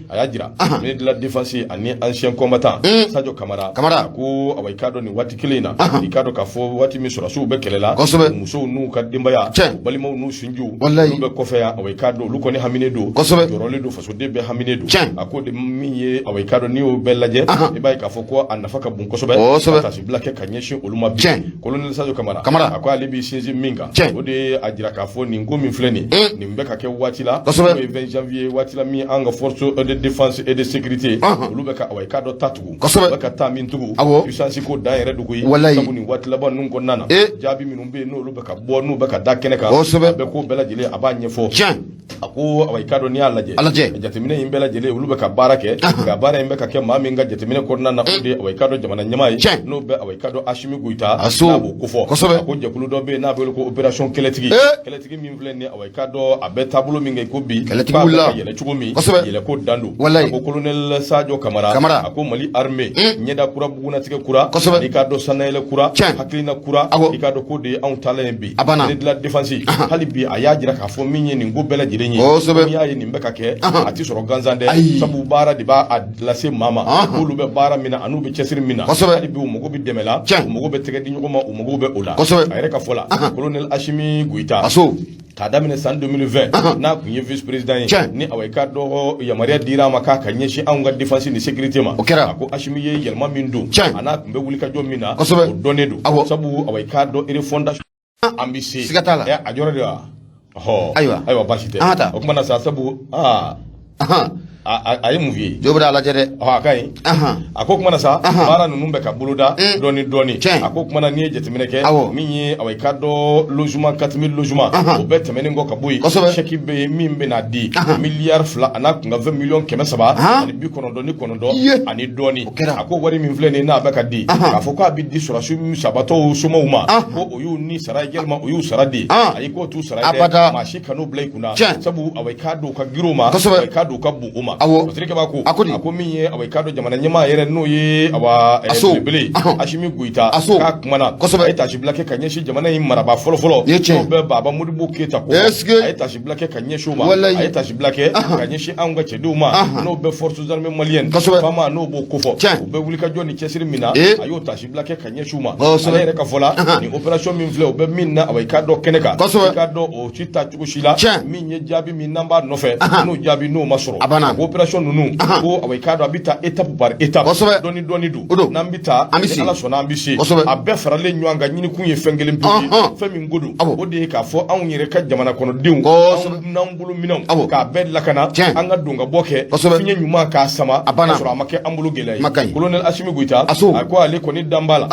A y'a jira ministre de la défense ani ancien combattant Sadio Kamara, a ko awa i k'a dɔn nin waati kelen in na, i k'a dɔn k'a fɔ waati min sɔrɔdasiw bɛ kɛlɛ la, musow n'u ka denbaya, balimaw n'u sinjiw, olu bɛ kɔfɛ yan, awa i k'a dɔn olu kɔni haminen don, jɔrɔlen don, fasoden bɛɛ haminen don. A ko de min ye awa i k'a dɔn n'i y'o bɛɛ lajɛ, i b'a ye k'a fɔ ko a nafa ka bon kosɛbɛ ka taasibila kɛ ka ɲɛsin olu ma bi. Colonel Sadio Kamara, a ko ale b'i sinsin min kan, o de ye a jira k'a fɔ nin ko min filɛ nin, nin bɛ ka kɛ waati la, n'o ye 20 janvier waati la min an ka force de défense et de sécurité olu bɛ ka awa i k'a dɔn ta tugu, bɛ ka taa min tugu, puissance ko dan yɛrɛ dugu ye. Sabu nin waati laban ninnu kɔnɔna na, jaabi minnu bɛ yen n'olu bɛ ka bɔ, n'u bɛ ka da kɛnɛ kan, a bɛ ko bɛɛ lajɛlen a b'a ɲɛfɔ. A ko awa i k'a dɔn n'i y'a lajɛ, jateminɛ in bɛɛ lajɛlen olu bɛ ka baara kɛ, nka baara in bɛ ka kɛ maa min ka jateminɛ kɔnɔna na, o de ye awa i k'a dɔn jamana ɲɛmaa ye, n'o bɛ awa i k'a dɔn Asimi Goyita, n'a b'o kofɔ. A ko jɛkulu dɔ bɛ yen n'a bɛ wele ko opération kɛlɛtigi, kɛlɛtigi min filɛ nin ye, awa i k'a dɔn a bɛ taabolo min kɛ ko bi, kɛlɛtigi k'a bɛ wulila. ka yɛlɛ cogo min, yɛlɛ ko dan don. A ko colonel Sadio Kamara, a ko Mali armée ɲɛda kura, bugunatigɛ kura, i k'a dɔn sannayɛlɛ kura, hakilina kura, i k'a dɔn k'o de ye anw taalan ye bi. Ministre de la défense, hali bi a y'a jira k'a fɔ min ye nin ko bɛɛ lajɛlen ye, n'i y'a ye nin bɛ ka kɛ, a tɛ sɔrɔ gansan dɛ, sabu baara de b'a lase maa ma. K'olu bɛ baara min na an'u bɛ cɛsiri min na, hali bi u mago bɛ dɛmɛ la, u mago bɛ tɛgɛ di ɲɔgɔn ma, u mago bɛ o la. A yɛrɛ ka fɔ la, colonel Asimi Goyita, k'a daminɛ san 2020 n'a tun ye vice président ye, ni awa i k'a dɔn yamaruya dira a ma k'a ka ɲɛsin anw ka défense ni sécurité ma, a ko Asimi ye yɛlɛma min don, a n'a tun bɛ wulikajɔ min na, o dɔnnen don, sabu awa i k'a dɔn refondation an bɛ se. Siga t'a la. A jɔra de wa? Ɔhɔ. Ayiwa. Ayiwa, baasi tɛ. An ka taa. O kuma na sa, sabu aa a ye mun f'i ye? Jo bɛ a lajɛ dɛ. Ɔ, a ka ɲi. A ko kuma na sa, baara ninnu bɛ ka boloda dɔɔni dɔɔni. A ko kuma na, n'i ye jateminɛ kɛ, min ye awa i k'a dɔn logement 4000 logement, o bɛɛ tɛmɛnen kɔ ka bɔ yen, chèque bɛ yen min bɛna di miliyari 2 a n'a kunkan fɛn miliyɔn 300 ani 99 ani dɔɔni. A ko wari min filɛ nin ye n'a bɛ ka di, k'a fɔ k'a bɛ di sɔrɔdasi sabatɔw somaw ma, ko o y'u ni sara ye, yalima o y'u sara di? Ayi, k'o t'u sara ye dɛ, maa si kan'o bila i kunna, sabu awa i k'a dɔn u ka girin o ma, awa i k'a dɔn u ka bon o ma. Fasirikɛ b'a ko, a ko min ye awa i k'a dɔn jamana ɲɛmaa yɛrɛ, n'o ye awa belebele Asimi Goyita, k'a kumana, a ye taasibila kɛ ka ɲɛsin jamana in marabaa fɔlɔfɔlɔ, n'o bɛ Baba Modibo Keyita ko, a ye taasibila kɛ ka ɲɛsin o ma, a ye taasibila kɛ ka ɲɛsin anw ka cɛdenw ma, n'o bɛ forces armées maliennes FAMa, n'o b'o kofɔ, u bɛ wulikajɔ ni cɛsiri min na, a y'o taasibila kɛ ka ɲɛsin u ma. Ale yɛrɛ ka fɔ la, nin opération min filɛ, o bɛ min na awa i k'a dɔn kɛnɛ kan, i k'a dɔn o ti taa cogo si la, min ye jaabi min n'an b'a nɔfɛ, n'o jaabi n'o ma sɔrɔ. A ko opération ninnu, ko awa i k'a dɔn a bɛ taa étape par étape, dɔɔni dɔɔni don, n'an bɛ taa, ni Ala sɔnna an bɛ se. A bɛɛ faralen ɲɔgɔn kan, ɲinikun ye fɛn kelen pe ye, fɛn min ko don, o de ye k'a fɔ anw yɛrɛ ka jamana kɔnɔdenw n'an bolo minɛnw k'a bɛɛ lakana, an ka don ka bɔ kɛ fiɲɛ ɲuman k'a sama, k'a sɔrɔ a ma kɛ an bolo gɛlɛya ye. Colonel Asimi Goyita, a ko ale kɔni dan b'a la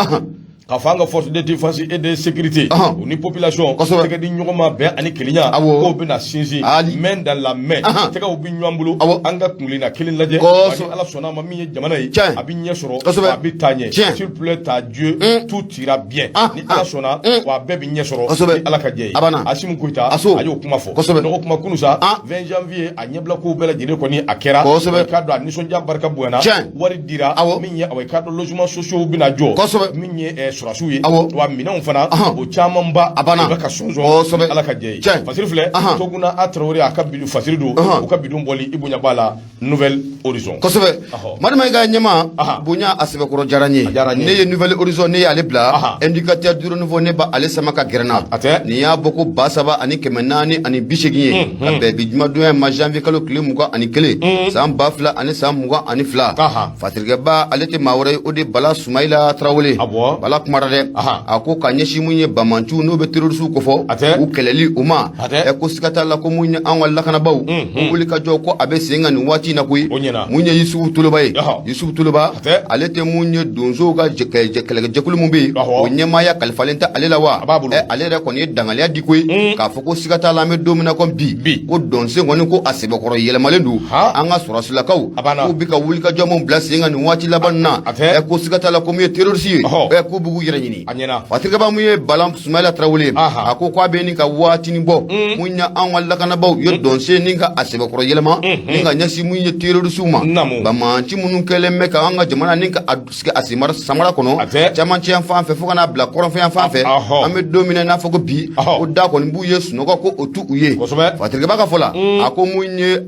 k'a fɔ an ka force de défense et de sécurité u ni population tɛgɛ di ɲɔgɔn ma, bɛn ani kelenya k'o bɛna sinsin, main dans la main, tɛgɛw bɛ ɲɔgɔn bolo, an ka kuntilenna kelen lajɛ, ni Ala sɔnna a ma, min ye jamana ye a bɛ ɲɛ sɔrɔ, a bɛ taa ɲɛ. S'il plaît à Dieu, tout ira bien, ni Ala sɔnna, wa a bɛɛ bɛ ɲɛ sɔrɔ ni Ala ka jɛ ye. Asimi Goyita, a y'o kuma fɔ dɔgɔ kuma kunu sa, 20 janvier a ɲɛbila kow bɛɛ lajɛlen kɔni a kɛra, i k'a dɔn a nisɔndiya barika bonyana, wari dira min ye awa i k'a dɔn logement sociaux bɛna jɔ, min ye sɔrɔdasiw ye, wa minɛnw fana o camanba o bɛ ka sɔnsɔn, Ala ka jɛ ye. Fasiri filɛ, Toguna A Tarawele, a ka fasiri don, u ka bidon bɔli i bonya b'a la Nouvel Horizon. Kosɛbɛ, Madu ka ɲɛma bonya a sɛbɛkɔrɔ diyara n ye. Ne ye Nouvel Horizon, ne y'ale bila Indicateur du Renouveau, ne b'ale sama ka gɛrɛ n na. Nin y'a bɔ ko 3480 ye, ka bɛn bi jumadonya ma, janvier kalo tile 21, san 2022. Fasirikɛba ale tɛ maa wɛrɛ ye, o de Bala Sumayila Tarawele. Bala kumara dɛ. A ko ka ɲɛsin mun ye bamanciw n'o bɛ terroristew kofɔ, u kɛlɛli u ma, ɛ ko siga t'a la ko mun ye an ka lakanabaaw ko wuli ka jɔ ko a bɛ sen kan nin waati in na koyi. Mun ye Yusufu Toloba ye, Yusufu Toloba, ale tɛ mun ye donsow ka kɛlɛkɛjɛkulu min bɛ yen, o ɲɛmaaya kalifalen tɛ ale la wa? Ɛ ale yɛrɛ kɔni ye dangaliya di koyi, k'a fɔ ko siga t'a la, an bɛ don min na ko bi, ko dɔnsen kɔni ko a sɛbɛkɔrɔ yɛlɛmalen don. An ka sɔrɔsilakaw k'u bɛ ka wulikajɔ min bila sen kan nin waati laban na, ɛ ko siga t'a la ko mun ye terroriste ye, ɛ k'u b'u yɛrɛ ɲini. Fatirikɛba mun ye Bala Sumayila Tarawele, a ko k'a bɛ nin ka waatinin bɔ, mun ye an ka lakanabaaw ye dɔnsen ni ka a sɛbɛkɔrɔ yɛlɛma ni ka ɲɛsin mun ye terroristew ma, banbaanci minnu kɛlen bɛ ka an ka jamana ni ka a sigi a samara kɔnɔ cɛmancɛ yan fan fɛ fo ka n'a bila kɔrɔnfɛ yan fan fɛ, an bɛ don min na i n'a fɔ ko bi, ko da kɔni b'u ye, sunɔgɔ ko o t'u ye. Fatirikɛba ka fɔ la, a ko mun ye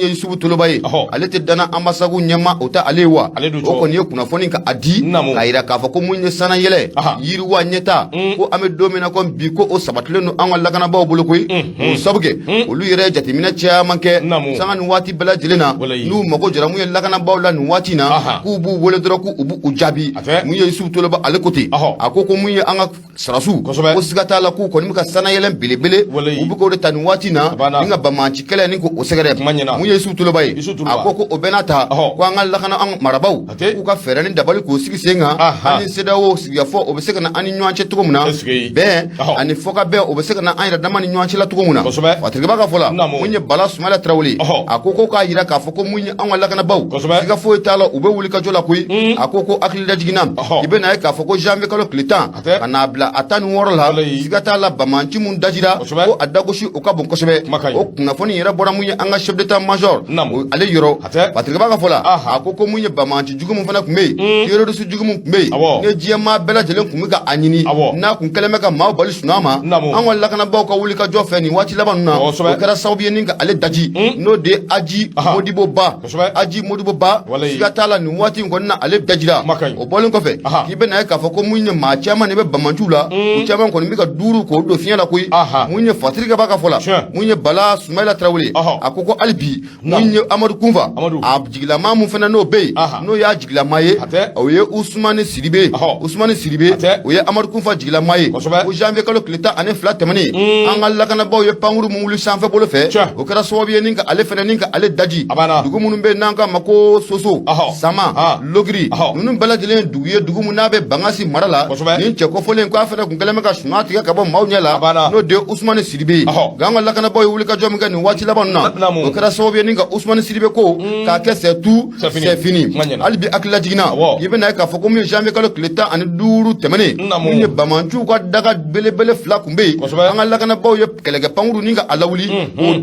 Yusufu Toloba ye, ale tɛ dana ambassade ɲɛmaa, o tɛ ale ye wa? O kɔni ye kunnafoni ka a di k'a yira k'a fɔ ko mun ye sannayɛlɛ, yiriwa, ɲɛta, ko an bɛ don min na ko bi, ko o sabatilen don an ka lakanabaaw bolo koyi. O sabu kɛ olu yɛrɛ ye jateminɛ caman kɛ sanga ni waati bɛɛ lajɛlen na, n'u mago jɔra mun ye lakanabaaw la nin waati in na, k'u b'u wele dɔrɔn k'u b'u jaabi. Mun ye Yusufu Toloba, ale ko ten, a ko mun ye an ka sɔrɔsiw, ko siga t'a la k'u kɔni bɛ ka sannayɛlɛn belebele, u bɛ k'o de ta nin waati in na ni ka banbaanci kɛlɛ ni k'o sɛgɛrɛ. Mun ye Yusufu Toloba ye, a ko ko o bɛɛ n'a ta, ko an ka lakana an marabaaw k'u ka fɛɛrɛ ni dabali k'o sigi sen kan, an ni CEDEAO sigikafɔ o bɛ se ka na an ni ɲɔgɔn cɛ cogo min na, bɛn ani fɔkabɛn o bɛ se ka na an yɛrɛ dama ni ɲɔgɔn cɛ la cogo min na. Fatirikɛba ka fɔ la, mun ye Bala Sumayila Tarawele, a ko k'a yira k'a fɔ ko mun ye an ka lakanabaaw, siga foyi t'a la, u bɛ wuli ka jɔ la koyi. A ko hakililajigin na, i bɛ n'a ye k'a fɔ ko janvier kalo tile 10 ka n'a bila a 16 la, siga t'a la banbaanci mun dajira, ko a dagosi o ka bon kosɛbɛ. O kunnafoni yɛrɛ bɔra mun ye an ka chef d'état major ale yɔrɔ. Fatirikɛba ka fɔ la, a ko mun ye banbaanci jugu mun fana tun bɛ yen, terroriste jugu mun tun bɛ yen, ni diɲɛ maa bɛɛ lajɛlen tun bɛ ka a ɲini, n'a kun kɛlen bɛ ka maaw bali sunɔgɔ ma, an ka lakanabaaw ka wuli ka jɔ fɛ nin waati laban ninnu na, o kɛra sababu ye ni ka ale daji, n'o de ye Aji Modibo Ba. Aji Modibo Ba, siga t'a la nin waati in kɔni na ale dajira. O bɔlen kɔfɛ, k'i bɛ n'a ye k'a fɔ ko mun ye maa caman de bɛ banbaanciw la, u caman kɔni bɛ ka duuru k'o don fiɲɛ la koyi. Mun ye Fatirikɛba ka fɔ la, mun ye Bala Sumayila Tarawele, a ko hali bi mun ye Amadu Kunfa, a jigilama mun fana n'o bɛ yen, n'o y'a jigilama ye, o ye Usumani Sidibe. Usumani Sidibe, o ye Amadu Kunfa jigilama ye. Ko janvier kalo tile 12 tɛmɛnen, an ka lakanabaaw ye pankuru mun wuli sanfɛ bolo fɛ, o kɛra sababu ye ni ka ale fana ni ka ale daji. Dugu minnu bɛ yen n'an k'a ma ko Soso, Sama, Logiri, ninnu bɛɛ lajɛlen ye dugu ye, dugu min n'a bɛ Bankasi mara la. Nin cɛ kofɔlen k'a fana kun kɛlen bɛ ka sunɔgɔ tigɛ ka bɔ maaw ɲɛ la, n'o de ye Usumani Sidibe ye. Nka an ka lakanabaaw ye wulikajɔ min kɛ nin waati laban na, o kɛra sababu ye ni ka Usumani Sidibe ko k'a kɛ c'est tout, c'est fini. Hali bi hakililajigin na, i bɛna ye k'a fɔ ko min ye janvier kalo tile 15 tɛmɛnen, min ye banbaanciw ka daga belebele fila tun bɛ yen, an ka lakanabaaw ye kɛlɛkɛ pankuru ni ka a lawuli,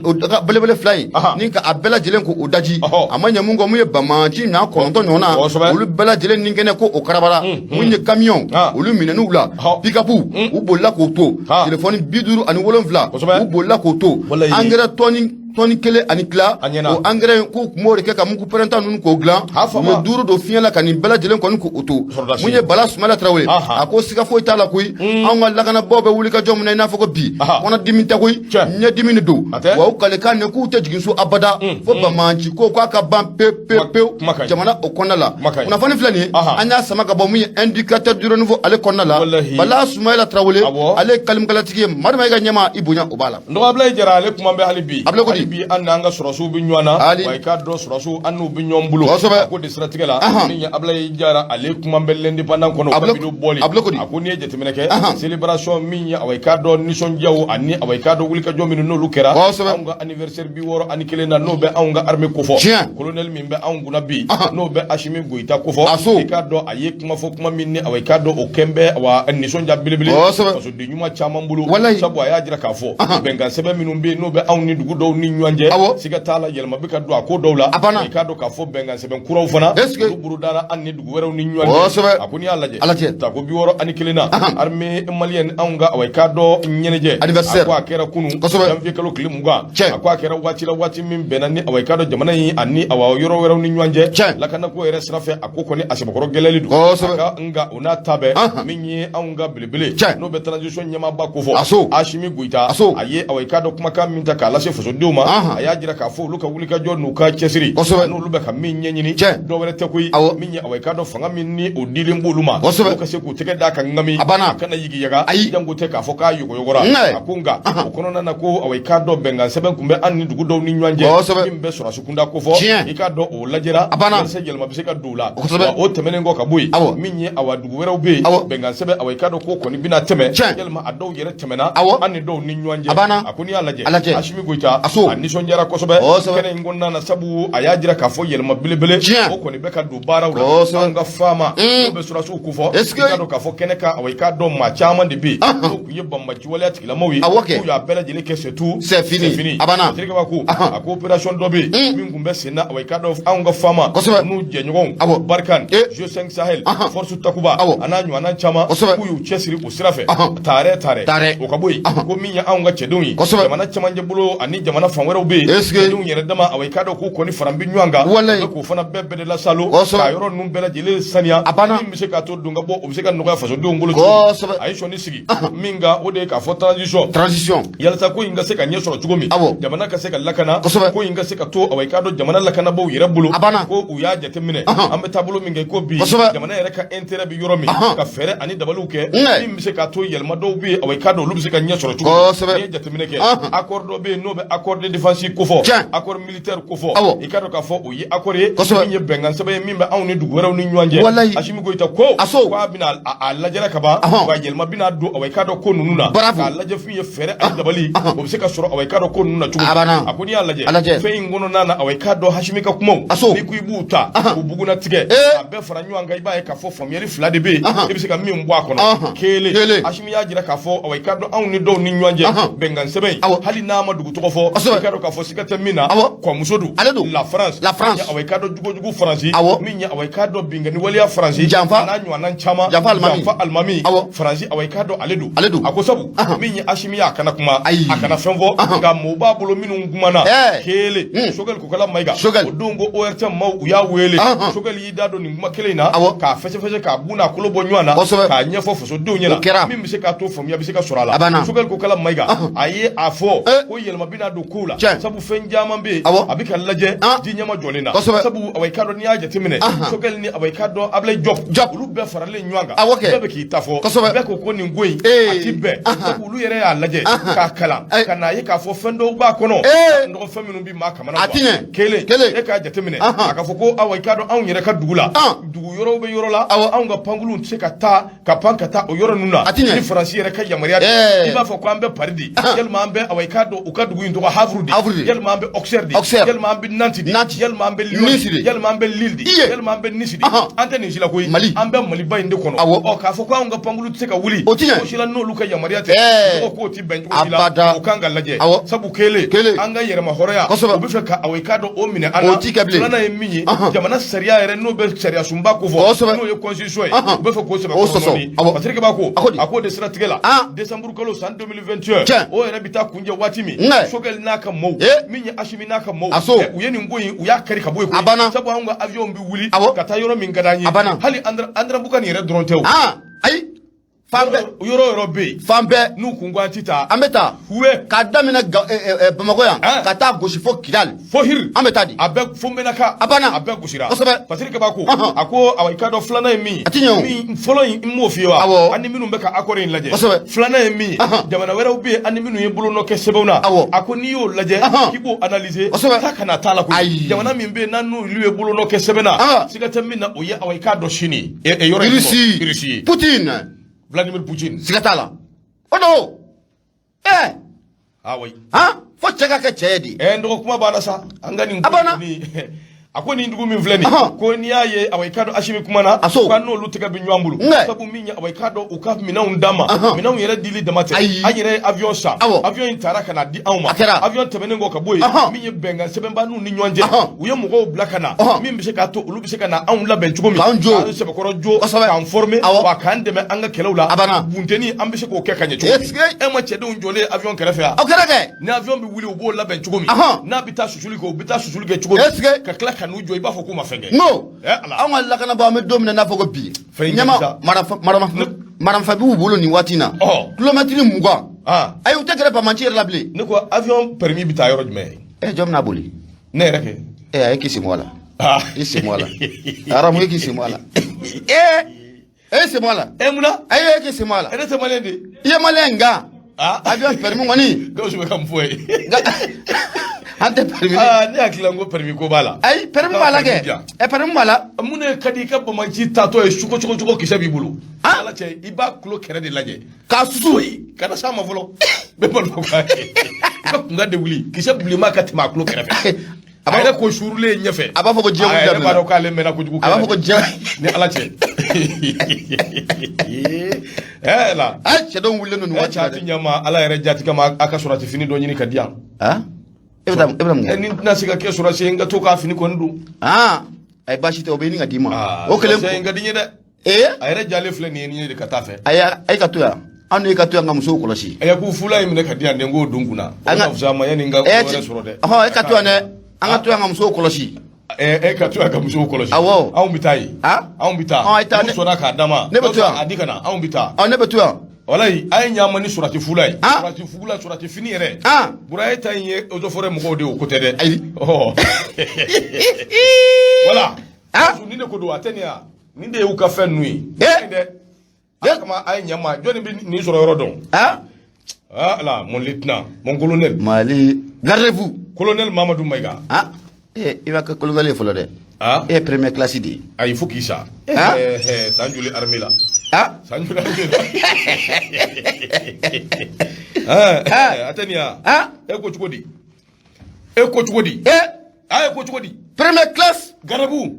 o daga belebele fila in ni ka a bɛɛ lajɛlen k'o daji. A ma ɲɛ mun kɔ, mun ye banbaanci ɲa 9 ɲɔgɔn na, olu bɛɛ lajɛlen ni kɛnɛ ko o karabara. Mun ye kamiyɔn, olu minɛn'u la, pikapu u bolila k'o to, telefɔni 57 u bolila k'o to, angɛrɛ tɔni kelen ani tila, o angɛrɛ in k'u tun b'o de kɛ ka mugu pɛrɛnta ninnu k'o dilan, u ye duuru don fiɲɛ la ka nin bɛɛ lajɛlen kɔni k'o to. Mun ye Bala Sumayila Tarawele, a ko siga foyi t'a la koyi, anw ka lakanabaaw bɛ wuli ka jɔ min na i n'a fɔ ko bi, kɔnɔdimi tɛ koyi, ɲɛdimi de don. Wa u kalekan nin k'u tɛ jigin so abada fo banbaanci ko k'a ka ban pewu pewu pewu jamana o kɔnɔna la. Kunnafoni filɛ nin ye, an y'a sama ka bɔ mun ye Indicateur du Renouveau ale kɔnɔna la. Bala Sumayila Tarawele, ale ye kalimkalatigi ye. Madu Mayiga ɲɛmaa, i bonya o b'a la. N dɔgɔ Abulayi Jara, ale kuma bɛ hali bi. Hali bi an n'an ka sɔrɔsiw bɛ ɲɔgɔn na. Wa i k'a dɔn sɔrɔsiw an n'u bɛ ɲɔgɔn bolo. A ko de siratigɛ la, min ye Abulayi Jara, ale kuma bɛ L'Indépendant kɔnɔ, o ka video bɔli. A ko n'i ye jateminɛ kɛ, célébration min ye, awa i k'a dɔn nisɔndiyaw ani awa i k'a dɔn wulikajɔ minnu n'olu kɛra. Anw ka anniversaire 61 na, n'o bɛ anw ka armée kofɔ. Colonel min bɛ anw kunna bi, n'o bɛ Asimi Goyita kofɔ. I k'a dɔn a ye kuma fɔ, kuma min ni awa i k'a dɔn o kɛn bɛ awa nisɔndiya belebele. Fasoden ɲuman caman bolo, sabu a y'a jira k'a fɔ bɛnkan sɛbɛn minnu bɛ yen n'o bɛ anw ni dugu dɔw ni ɲɔgɔn cɛ, siga t'a la yɛlɛma bɛ ka don a ko dɔw la. I k'a dɔn k'a fɔ bɛnkan sɛbɛn kuraw fana olu bolodara an ni dugu wɛrɛw ni ɲɔgɔn cɛ. A ko n'i y'a lajɛ tako 61 na, armée malienne anw ka awa i k'a dɔn ɲɛnajɛ, a ko a kɛra kunun janvier kalo tile 20, a ko a kɛra waati la, waati min bɛnna ni awa i k'a dɔn jamana in ani awa yɔrɔ wɛrɛw ni ɲɔgɔn cɛ lakanako yɛrɛ sira fɛ. A ko kɔni a sɛbɛkɔrɔ gɛlɛyalen don, nka o n'a ta bɛɛ, min ye anw ka belebele n'o bɛ transition ɲɛmaaba kofɔ, Asimi Goyita, a ye awa i k'a dɔn kumakan min ta k'a lase fasodenw ma. kuma, a y'a jira k'a fɔ olu ka wulikajɔ n'u ka cɛsiri, n'olu bɛ ka min ɲɛɲini, dɔ wɛrɛ tɛ koyi, min ye awa i k'a dɔn fanga min ni o dilen b'olu ma, u ka se k'u tɛgɛ d'a kan ŋami, a banna, a kana yigiyaga, ayi, janko tɛ k'a fɔ k'a yogoyogora. A ko nka o kɔnɔna na ko awa i k'a dɔn bɛnkan sɛbɛn tun bɛ an ni dugu dɔw ni ɲɔgɔn cɛ min bɛ sɔrɔdasi kunda kofɔ, i k'a dɔn o lajɛra, a banna, walasa yɛlɛma bɛ se ka don o la. Wa o tɛmɛnen kɔ ka bɔ yen, min ye awa dugu wɛrɛw bɛ yen, bɛnkan sɛbɛn awa i k'a dɔn ko kɔni bɛna tɛmɛ, yalima a dɔw yɛrɛ tɛmɛna an ni dɔw ni ɲɔgɔn cɛ. A banna. A ko n'i y'a lajɛ, A lajɛ. Asimi Goyita A so. a nisɔndiyara kosɛbɛ kɛnɛ in kɔnɔna na, sabu a y'a jira k'a fɔ yɛlɛma belebele o kɔni bɛ ka don baaraw la. Anw ka faama n'o bɛ sɔrɔdasiw kofɔ, Est-ce que- i k'a dɔn k'a fɔ kɛnɛ kan, awa i k'a dɔn maa caman de bɛ yen n'o tun ye banbaanci waleya tigilamaw ye, k'u y'a bɛɛ lajɛlen kɛ c'est tout, C'est fini. A banna. Patrick ko a ko opération dɔ bɛ yen min tun bɛ sen na, awa i k'a dɔn anw ka faama n'u jɛɲɔgɔnw, Barkhane, G5 Sahel, Force Takuba, a n'a ɲɔgɔnna caman, k'u y'u cɛsiri o sira fɛ taarɛ taarɛ. O ka bɔ yen, ko min ye anw ka cɛdenw ye jamana camancɛ bolo ani jamana fan wɛrɛw bɛ yen, cɛdenw yɛrɛ dama, awa i k'a dɔn k'u kɔni fara bɛ ɲɔgɔn kan, u bɛ k'o fana bɛɛ bɛɛ de lasalo ka yɔrɔ ninnu bɛɛ lajɛlen saniya, min bɛ se k'a to don ka bɔ o bɛ se ka nɔgɔya fasodenw bolo. A ye sɔnni sigi min kan, o de ye k'a fɔ transition transition yalasa ko in ka se ka ɲɛ sɔrɔ cogo min, jamana ka se ka lakana, ko in ka se ka to, awa i k'a dɔn jamana lakanabaaw yɛrɛ bolo, A banna. ko u y'a jateminɛ an bɛ taabolo min kɛ ko bi, jamana yɛrɛ ka intérêt bɛ yɔrɔ min, ka fɛɛrɛ ani dabaliw kɛ min bɛ se k'a to yɛlɛma dɔw bɛ yen, awa i k'a dɔn olu bɛ se ka ɲɛ sɔrɔ cogo min. N'i ye jateminɛ kɛ, accord dɔ bɛ yen n'o bɛ accord de défense kofɔ, accord militaire kofɔ, i k'a dɔn k'a fɔ o ye accord ye min ye bɛnkan sɛbɛn ye min bɛ anw ni dugu wɛrɛw ni ɲɔgɔn cɛ. Asimi Goyita ko k'a bɛna a lajɛra ka ban, wa yɛlɛma bɛna don, awa i k'a dɔn ko ninnu na, k'a lajɛ fɛn ye fɛɛrɛ ani dabali o bɛ se ka sɔrɔ, awa i k'a dɔn ko ninnu na cogo min. A ko n'i y'a lajɛ fɛn in kɔnɔna na, awa i k'a dɔn Asimi ka kumaw, n'i ko i b'u ta k'u bugunnatigɛ a bɛɛ fara ɲɔgɔn kan, i b'a ye k'a fɔ faamuyali fila de bɛ yen i bɛ se ka min bɔ a kɔnɔ. Kelen, Asimi y'a jira k'a fɔ, awa i k'a dɔn anw ni dɔw ni ɲɔgɔn cɛ bɛnkan sɛbɛn in, hali n'a ma dugu tɔgɔ fɔ, i k'a dɔn k'a fɔ siga tɛ min na, kɔmuso don, ale don, la France, la France, awa i k'a dɔn jugujugu Faransi, min ye awa i k'a dɔn binkanni waleya Faransi, janfa n'a ɲɔgɔnna caman, janfa alimami, janfa alimami Faransi, awa i k'a dɔn ale don, ale don. A ko sabu min ye Asimi ye, a kana kuma, a kana fɛn fɔ, nka mɔgɔw b'a bolo minnu kumana. Kelen, Sogɛli Kokala Mayiga, Sogɛli o don ko ORTM maaw u y'a wele, Sogɛli y'i da don nin kuma kelen in na k'a fɛsɛfɛsɛ, k'a bu n'a kolo bɔ ɲɔgɔn na, k'a ɲɛfɔ fasodenw ɲɛna, min bɛ se k'a to faamuya bɛ se ka sɔrɔ a la. Sogɛli Kokala Mayiga a ye a fɔ ko yɛlɛma bɛna don kow la, sabu fɛn caman bɛ yen a bɛ ka lajɛ ji ɲɛma jɔlen na, sabu awa i k'a dɔn n'i y'a jateminɛ, Sogɛli ni awa i k'a dɔn Ablaye Diop, olu bɛɛ faralen ɲɔgɔn kan, bɛɛ bɛ k'i ta fɔ, bɛɛ ko ko nin ko in a ti bɛn, sabu olu yɛrɛ y'a lajɛ k'a kalan ka n'a ye k'a fɔ fɛn dɔw b'a kɔnɔ, nɔgɔ fɛn minnu bɛ maa kamana. A ti ɲɛ. Kelen, Kelen. E k'a jateminɛ, a ka fɔ ko awa i k'a dɔn anw yɛrɛ ka dugu la, dugu yɔrɔw bɛ yɔrɔ la, anw ka pankurunw tɛ se ka taa ka pan ka taa o yɔrɔ ninnu na A ti ɲɛ. ni Faransi yɛrɛ ka yamaruya tɛ. I b'a fɔ ko an bɛ Paris de, yalima an bɛ, awa i k'a dɔn u ka dugu in tɔgɔ Havre de, Havre de. yalima an bɛ Auxerre de, Auxerre. yalima an bɛ Nantes de, Nantes. yalima an bɛ Lyon Nice de, de. yalima an bɛ Lille de, yalima an bɛ Nice de. An tɛ nin si la koyi, Mali. an bɛ Maliba in de kɔnɔ. Ɔ, k'a fɔ ko anw ka pankurun tɛ se ka wuli O ti ɲɛ. cogo si la n'olu ka yamaruya tɛ, mɔgɔ k'o ti bɛn cogo si la. Abada. O kan ka lajɛ, sabu Kelen. an ka yɛrɛmahɔrɔnya, u bɛ fɛ ka, awa i k'a dɔn o minɛ an O na. ti kɛ bilen. Filanan ye min ye, jamana sariya yɛrɛ n'o bɛ sariya sunba ko fɔ, n'o ye constitution ye, u bɛ fɛ k'o sɛbɛn O sɔsɔ. kɔnɔ. Patrick b'a ko A ko di? a k'o de siratigɛ la, décembre kalo san 2021, o yɛrɛ bɛ taa kuncɛ waati min, Sogɛli n'a ka maaw, min ye Asimi n'a ka maaw, A so. U ye nin ko in, u y'a kari ka bɔ yen koyi. A banna. Sabu anw ka avion bɛ wuli ka taa yɔrɔ min ka d'an ye. A banna. Hali Andrambuka nin yɛrɛ dɔrɔn tɛ o. Ayi, fan bɛɛ. Yɔrɔ yɔrɔ bɛ yen Fan bɛɛ. n'u kun ko an ti taa, An bɛ taa. Huwe. K'a daminɛ Bamakɔ yan, ka taa gosi fo Kidali. Fo Hiri. An bɛ taa di. A bɛɛ fo Menaka. A banna. A bɛɛ gosira. Patrick b'a ko a ko awa i k'a dɔn filanan ye min ye. A ti ɲɛ o. Min fɔlɔ in, n m'o f'i ye wa? Awɔ. An ni minnu bɛ ka accord in lajɛ. Filanan ye min ye, jamana wɛrɛw bɛ yen an ni minnu ye bolonɔ kɛ sɛbɛnw na. A ko n'i y'o lajɛ, k'i b'o analyser, taa kana t'a la koyi. Ayi. Jamana min bɛ yen n'an n'olu ye bolonɔ kɛ sɛbɛn na, siga tɛ min na, o ye awa i k'a dɔn Chine ye. Yɔrɔ in tɔgɔ. Russie. Russie. Poutine. Vladimir Poutine. Siga t'a la. O don. Ah oui. Han, fo cɛ ka kɛ cɛ ye de. N dɔgɔ, kuma banna sa. An ka nin A banna. A ko nin dugu min filɛ nin, ko n'i y'a ye, awa i k'a dɔn Asimi kumana, A so. k'an n'olu tɛgɛ bɛ ɲɔgɔn bolo, sabu min ye, awa i k'a dɔn u ka minɛnw d'an ma, minɛnw yɛrɛ dili dama tɛ, Ayi. an yɛrɛ ye avion san, avion in taara ka na di anw ma, A kɛra. avion tɛmɛnen kɔ ka bɔ yen, min ye bɛnkan sɛbɛn b'an n'u ni ɲɔgɔn cɛ, u ye mɔgɔw bila ka na min bɛ se k'a to olu bɛ se ka na anw labɛn cogo min, K'an jo. k'an sɛbɛkɔrɔ jo, k'an former, wa k'an dɛmɛ an ka kɛlɛw la. A banna. Bunteni an bɛ se k'o kɛ ka ɲɛ cogo min. Est-ce que- E ma cɛdenw jɔlen avion kɛrɛfɛ yan? Aw kɛra kɛ. Ni avion bɛ wuli, u b'o labɛn cogo min, n'a bɛ taa susuli kɛ, u bɛ taa susuli kɛ cogo min, Est-ce que- ka tila ka n'u jɔ, i b'a fɔ k'u ma fɛn kɛ. N ko Eh, Ala. anw ka lakanabaaw, an bɛ don min na n'a fɔ ko bi, Fɛn in ɲɛma ka ca. maramafɛn b'u bolo nin waati in na, kilomɛtiri 20. Ayi, u tɛ gɛrɛ banbaanci yɛrɛ la bilen. Ne ko avion permis bɛ taa yɔrɔ jumɛn? Jɔn bɛna boli? Ne yɛrɛ kɛ. A ye k'i sen bɔ a la. I sen bɔ a la, Aramu, e k'i sen bɔ a la. E sen bɔ a la. Mun na? Ayi, e k'i sen bɔ a la. Ne tɛ malien de. I ye malien, nka avion permis kɔni. Gawusu bɛ ka mun fɔ ye? An tɛ permis. Aa, ne hakili la n ko permis ko b'a la. Ayi, permis b'a la kɛ. Permis b'a la. Mun de ka di i ka bamaji taatɔ ye suko cogo cogo, kisɛ b'i bolo? Ala cɛ, i b'a tulo kɛrɛ de lajɛ. K'a susu. Kana s'a ma fɔlɔ. Bɛɛ b'a dɔn k'a kɛ. I ka kunka de wuli, kisɛ bilenman ka tɛmɛ a tulo kɛrɛfɛ. A yɛrɛ ko suurulen ɲɛfɛ. A b'a fɔ ko diɲɛ wuli daminɛ. A yɛrɛ b'a dɔn k'ale mɛnna kojugu. A b'a fɔ ko diɲɛ. Ni Ala cɛ. La. A cɛdenw wulilen don nin waati la dɛ. Cɛ, a ti ɲɛ ma, Ala yɛrɛ jati kama, a ka sɔrɔti fini dɔ ɲini ka di yan. E bɛ taa, e bɛ taa mun kɛ? Ni n tɛna se ka kɛ sɔrɔsi ye, n ka to k'a fini kɔni don. Ayi, baasi tɛ, o bɛ ɲini ka d'i ma. O kelen. In ka di n ye dɛ. A yɛrɛ jalen filɛ nin ye, nin ye de ka taa fɛ. Ayi, a ka to yan. An n'e ka to yan ka musow kɔlɔsi. Ɛ, k'u fula in minɛ ka di yan den, k'o don kunna. O ka fisa ma yanni n ka ko wɛrɛ sɔrɔ dɛ. Ɔhɔn, e ka to yan dɛ. An ka to yan ka musow kɔlɔsi. E ka to yan ka musow kɔlɔsi. Awɔ. Anw bɛ taa yen. Anw bɛ taa. Ɔn, e taa. N'u sɔnna k'a d'a ma. Ne bɛ to yan. A di ka na, anw bɛ taa. Ɔ, ne bɛ to yan. Walayi, a ye ɲa ma ni surati fula ye. Surati fula, surati fini yɛrɛ. Buraye ta in ye eaux et forêts mɔgɔw de ye, o ko tɛ dɛ. Ayi. Wala. Nin de ko don, a tɛ nin ya. Nin de y'u ka fɛn ninnu ye. Dɛ. Ala kama, a ye ɲa ma, jɔnni bɛ nin sɔrɔ yɔrɔ dɔn? Ah là, mon lieutenant, mon colonel. Mali, gardez-vous. Colonel Mamadou Maïga. I b'a kɛ colonel ye fɔlɔ dɛ. E ye première classe de ye. Ah, il faut qu'il ça. San joli armée la? San joli armée la? A tɛ nin ya. E ko cogo di? E ko cogo di? E ko cogo di? Première classe. Garabu.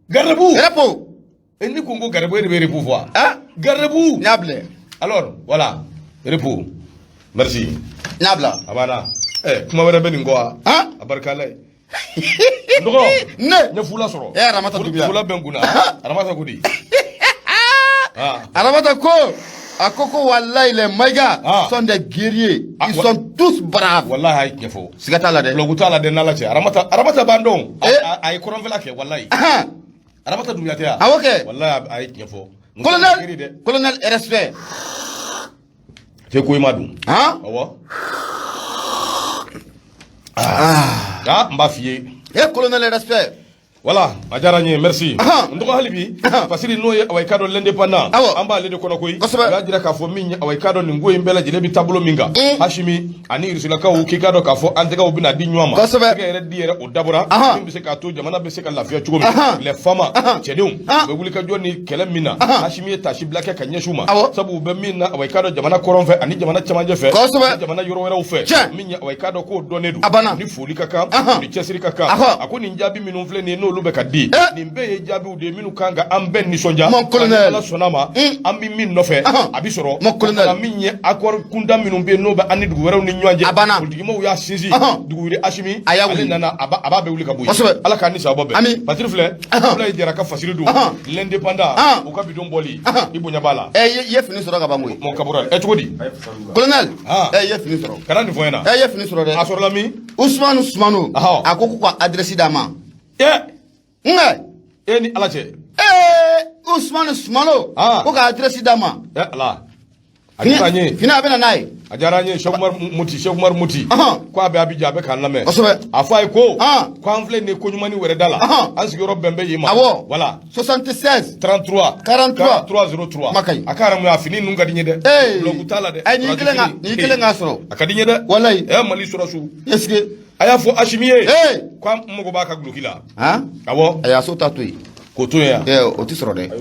Garabu. Repos. E ni ko garabu, e de bɛ repos fɔ wa? Garabu. N y'a bila. Alors, voilà. Repos. Merci. N y'a bila. A banna. Kuma wɛrɛ bɛ nin kɔ wa? A barika Ala ye. N dɔgɔ. Ne. N ye fula sɔrɔ. Aramata Dunbiya. Fula bɛ n kunna. Aramata ko di? Aramata ko, a ko ko walayi, les Maïga sont des guerriers. Ils sont tous braves. Walahi, a ye tiɲɛ fɔ. Siga t'a la dɛ. Bulɔku t'a la dɛ, n'Ala cɛ. Aramata, Aramata b'an dɔn. A ye kɔrɔnfɛla kɛ, walayi. Aramata Dunbiya tɛ yan? Awɔ kɛ. Walayi, a ye tiɲɛ fɔ. Colonel, colonel, respect. Tɛ ko i ma dun. Awɔ. N b'a f'i ye. Colonel, respect. Voilà, a diyara n ye, merci. N dɔgɔ, hali bi Fasiri, n'o ye awa i k'a dɔn l'indépendant, an b'ale de kɔnɔ koyi. U y'a jira k'a fɔ min ye, awa i k'a dɔn nin ko in bɛɛ lajɛlen bɛ taabolo min kan, Hasimi ani Rusilakaw, k'i k'a dɔn k'a fɔ an tɛgɛw bɛna di ɲɔgɔn ma. Tɛgɛ yɛrɛ di yɛrɛ, o dabɔra min bɛ se k'a to jamana bɛ se ka lafiya cogo min. Les FAMa cɛdenw u bɛ wuli ka jɔ ni kɛlɛ min na, Hasimi ye taasi bila kɛ ka ɲɛsin u ma, sabu u bɛ min na, awa i k'a dɔn jamana kɔrɔn fɛ ani jamana cɛmancɛ fɛ, jamana yɔrɔ wɛrɛw fɛ, min ye, awa i k'a dɔn k'o dɔnnen don, ni foli ka kan, ni cɛsiri ka kan. A ko nin jaabi minnu filɛ nin ye, n'olu bɛ ka di, nin bɛɛ ye jaabiw de ye minnu kan ka an bɛɛ nisɔndiya. Mon colonel. Ala sɔnna ma, an bɛ min nɔfɛ, a bɛ sɔrɔ. Mon colonel. Min ye accord kunda minnu bɛ yen, n'o bɛ an ni dugu wɛrɛw ni ɲɔgɔn cɛ. A banna. Politikimɔgɔw y'a sinsin. Dugutigi Asimi. A y'a wuli. Ale nana, a b'a bɛɛ wuli ka bɔ yen. Ala k'an ni sababa bɛn. Ami. Fasiri filɛ. Filɛ ye Jara ka fasiri don. L'indépendant. U ka bidon bɔli. I bonya b'a la. I ye fini sɔrɔ ka ban koyi. Mon caporal. Cogo di? Colonel. I ye fini sɔrɔ. Kana nin fɔ n ɲɛna. I ye fini sɔrɔ dɛ. A sɔrɔla min? Ousmane Soumano. A ko k'u ka adresse d'a ma. Nka. E ni Ala cɛ. Ousmane Soumano. Ko ka adresse d'a ma. Ala. A diyara n ye. Fini, a bɛ na n'a ye. A diyara n ye. Cheikh Umar Muti, Cheikh Umar Muti. Ko a bɛ Abidjan, a bɛ k'an lamɛn. A fɔ a ye ko. Ko an filɛ nin ye ko ɲuman ni wɛrɛ da la. An sigiyɔrɔ bɛn bɛ yen ma. Awɔ. Voilà. 76. 33. 43. 43 03. Makayi. A ka yɛrɛ a fini ninnu ka di n ye dɛ. Bulɔku t'a la dɛ. Ayi, n'i kelen ka, n'i kelen k'a sɔrɔ. A ka di n ye dɛ. Walayi. Mali sɔrɔsiw. Est-ce que. A y'a fɔ Asimi ye. Ko an mago b'a ka guloki la. Awɔ. Ayi, a so ta to yen. K'o to yen yan. O tɛ sɔrɔ dɛ.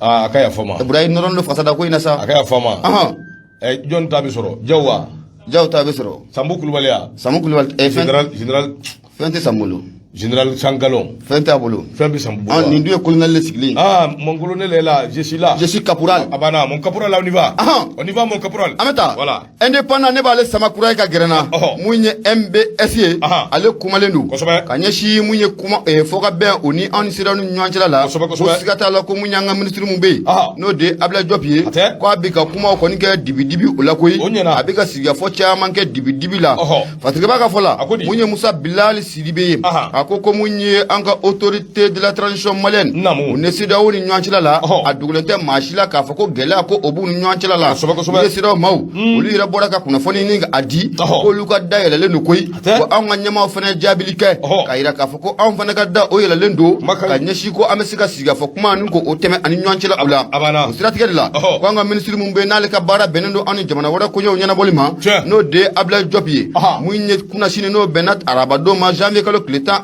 Aa, a ka yafa ma. Burayi nɔrɔ don fasa da ko in na sa. A ka yafa ma. Jɔn ta bɛ sɔrɔ? Jaw wa? Jaw ta bɛ sɔrɔ. Sanbu Kulubali ya? Sanbu Kulubali. Fɛn. Général, général. Fɛn tɛ Sanbu bolo. Général Sangalon. Fɛn t'a bolo. Fɛn bɛ Sanbu bolo. Nin dun ye colonel de sigilen. Ah, mon colonel est là, je suis là. Je suis caporal. A banna, mon caporal, on y va. On y va, mon caporal. An bɛ taa. Voilà. Indépendant, ne b'ale sama kura ye ka gɛrɛ n na. Mun ye MBS ye. Ale kumalen don. Ka ɲɛsin mun ye kuma fɔ ka bɛn o ni anw ni CEDEAO ni ɲɔgɔn cɛla la. Kosɛbɛ. Ko siga t'a la ko mun y'an ka ministre mun bɛ yen. N'o de ye Abdoulaye Diop ye. Ko a bɛ ka kumaw kɔni kɛ dibi-dibi o la koyi. O ɲɛna. A bɛ ka sigikafɔ caman kɛ dibi-dibi la. Fatigɛba ka fɔ la. A ko di? Mun ye Musa Bilali Sidibe ye. A ko ko mun ye an ka autorité de la transition malienne u ni CEDEAO ni ɲɔgɔn cɛla la, a dogolen tɛ maa si la k'a fɔ ko gɛlɛya ko o b'u ni ɲɔgɔn cɛla la. Kosɛbɛ. U ye CEDEAO maaw, olu yɛrɛ bɔra ka kunnafoni ni a di k'olu ka da yɛlɛlen don koyi. Ko anw ka ɲɛmaaw fana jaabili kɛ k'a yira k'a fɔ ko anw fana ka da o yɛlɛlen don ka ɲɛsin ko an bɛ se ka sigikafɔ kuma ni ko o tɛmɛ ani ɲɔgɔn cɛla o la. O siratigɛ de la, ko an ka minisiri mun bɛ yen n'ale ka baara bɛnnen don an ni jamana wɛrɛ koɲɛw ɲɛnabɔli ma, n'o de ye Abdoulaye Diop ye, mun ye kunasini n'o bɛnna arabadon ma, janvier kalo tile 19,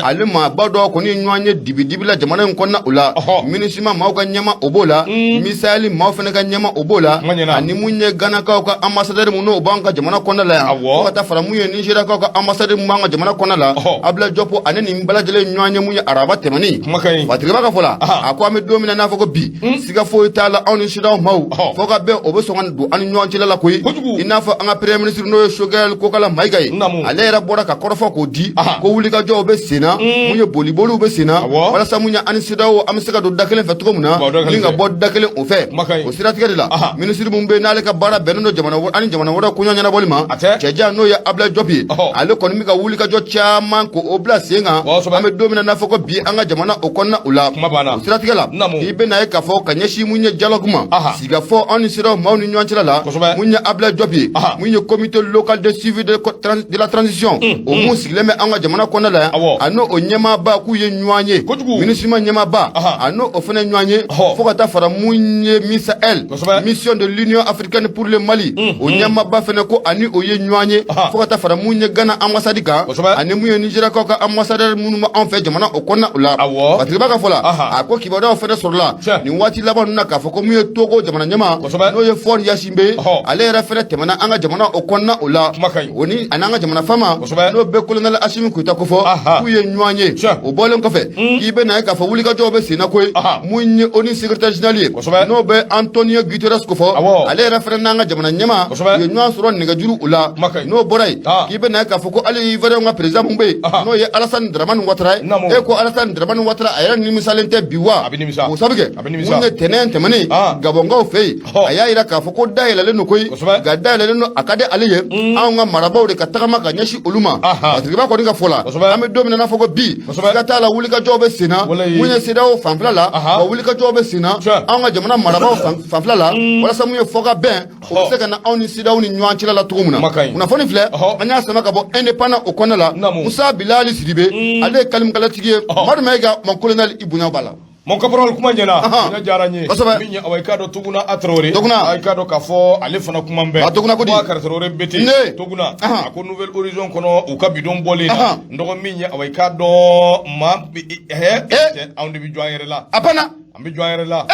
ale maaba dɔw kɔni ye ɲɔgɔn ye dibidibi la jamana in kɔnɔna o la. MINUSMA maaw ka ɲɛmaa o b'o la, MIN Sahel maaw fana ka ɲɛmaa o b'o la, ani mun ye Ganakaw ka ambassadeur mun n'o b'an ka jamana kɔnɔna la yan, fo ka taa fara mun ye Nigériakaw ka ambassadeur mun b'an ka jamana kɔnɔna la. Abdoulaye Diop ani nin bɛɛ lajɛlen ɲɔgɔn ye mun ye araba tɛmɛnen. Fatigiba ka fɔ la, a ko an bɛ don min na n'a fɔ ko bi, siga foyi t'a la, anw ni CEDEAO maaw, fo ka bɛn o bɛ sɔn ka don an ni ɲɔgɔn cɛla la koyi. I n'a fɔ an ka premier ministre n'o ye Choguel Kokala Mayiga ye, ale yɛrɛ bɔra ka kɔrɔfɔ k'o di ko wulikajɔw bɛ sen na, mun ye boliboliw bɛ sen na, walasa mun ye an ni CEDEAO an bɛ se ka don da kelen fɛ cogo min na ni ka bɔ da kelen o fɛ. O siratigɛ de la, minisiri mun bɛ yen n'ale ka baara bɛnnen don jamana ani jamana wɛrɛ koɲɛ ɲɛnabɔli ma, cɛjan n'o ye Abdoulaye Diop ye, ale kɔni bɛ ka wulikajɔ caman k'o bila sen kan an bɛ don min na n'a fɔ ko bi an ka jamana o kɔnɔna o la. O siratigɛ la, i bɛna ye k'a fɔ ka ɲɛsin mun ye dialogue ma, sigikafɔ anw ni CEDEAO maaw ni ɲɔgɔn cɛla la, mun ye Abdoulaye Diop ye, mun ye comité local de suivi de la transition o mun sigilen bɛ an ka jamana kɔnɔna la yan, a n'o o ɲɛmaaba k'u ye ɲɔgɔn ye, MINUSMA ɲɛmaaba a n'o o fana ɲɔgɔn ye, fo ka taa fara mun ye MISAEL, mission de l'Union africaine pour le Mali, o ɲɛmaaba fana ko ani o ye ɲɔgɔn ye, fo ka taa fara mun ye Ghana ambassade kan, ani mun ye Nigériakaw ka ambassadeur minnu bɛ anw fɛ jamana o kɔnɔna o la. Fatigiba ka fɔ la, a ko kibaruyaw fana sɔrɔla nin waati laban ninnu na k'a fɔ ko mun ye Togo jamana ɲɛmaa n'o ye Faure Gnassingbé, ale yɛrɛ fana tɛmɛna an ka jamana o kɔnɔna o la, o ni ani an ka jamana faama n'o bɛ colonel Assimi Goïta kofɔ, k'u ye ɲɔgɔn ye. O bɔlen kɔfɛ, k'i bɛ na ye k'a fɔ wulikajɔw bɛ sen na koyi. Mun ye ONU secrétaire général ye n'o bɛ Antonio Guterres kofɔ, ale yɛrɛ fana n'an ka jamana ɲɛmaa u ye ɲɔgɔn sɔrɔ nɛgɛjuru o la. N'o bɔra yen, k'i bɛ na ye k'a fɔ ko hali Ivoirien ka président mun bɛ yen n'o ye Alassane Dramane Ouattara ye, e ko Alassane Dramane Ouattara a yɛrɛ nimisalen tɛ bi wa? O sabu kɛ mun ye tɛnɛn tɛmɛnen Gabɔnkaw fɛ yen, a y'a yira k'a fɔ ko da yɛlɛlen don koyi, nka da yɛlɛlen don a ka di ale ye anw ka marabaaw de ka tagama ka ɲɛsin olu ma. Fatigiba kɔni ka fɔ la, an bɛ don min na n'a fɔ ko bi, siga t'a la, wulikajɔw bɛ sen na mun ye CEDEAO fanfɛla la, wa wulikajɔw bɛ sen na anw ka jamana marabaaw fanfɛla la, walasa mun ye fɔ ka bɛn o bɛ se ka na anw ni CEDEAO ni ɲɔgɔn cɛla la cogo min na. Kunnafoni filɛ, an y'a sama ka bɔ Indépendant o kɔnɔna la. Musa Bilali Sidibe, ale ye kalimukalatigi ye. Madu Mayiga, mon colonel, i bonya b'a la. Mon caporal, kuma ɲɛna, bonya diyara n ye. Min ye awa i k'a dɔn Toguna a Traoré, Toguna, i k'a dɔn k'a fɔ ale fana kuma bɛɛ. A Toguna ko di? Boubacar Traoré BT ne Toguna, a ko Nouvel Horizon kɔnɔ u ka bidon bɔlen na, n dɔgɔ min ye awa i k'a dɔn maa cɛ, anw de bɛ jɔ an yɛrɛ la. A banna. An bɛ jɔ an yɛrɛ la.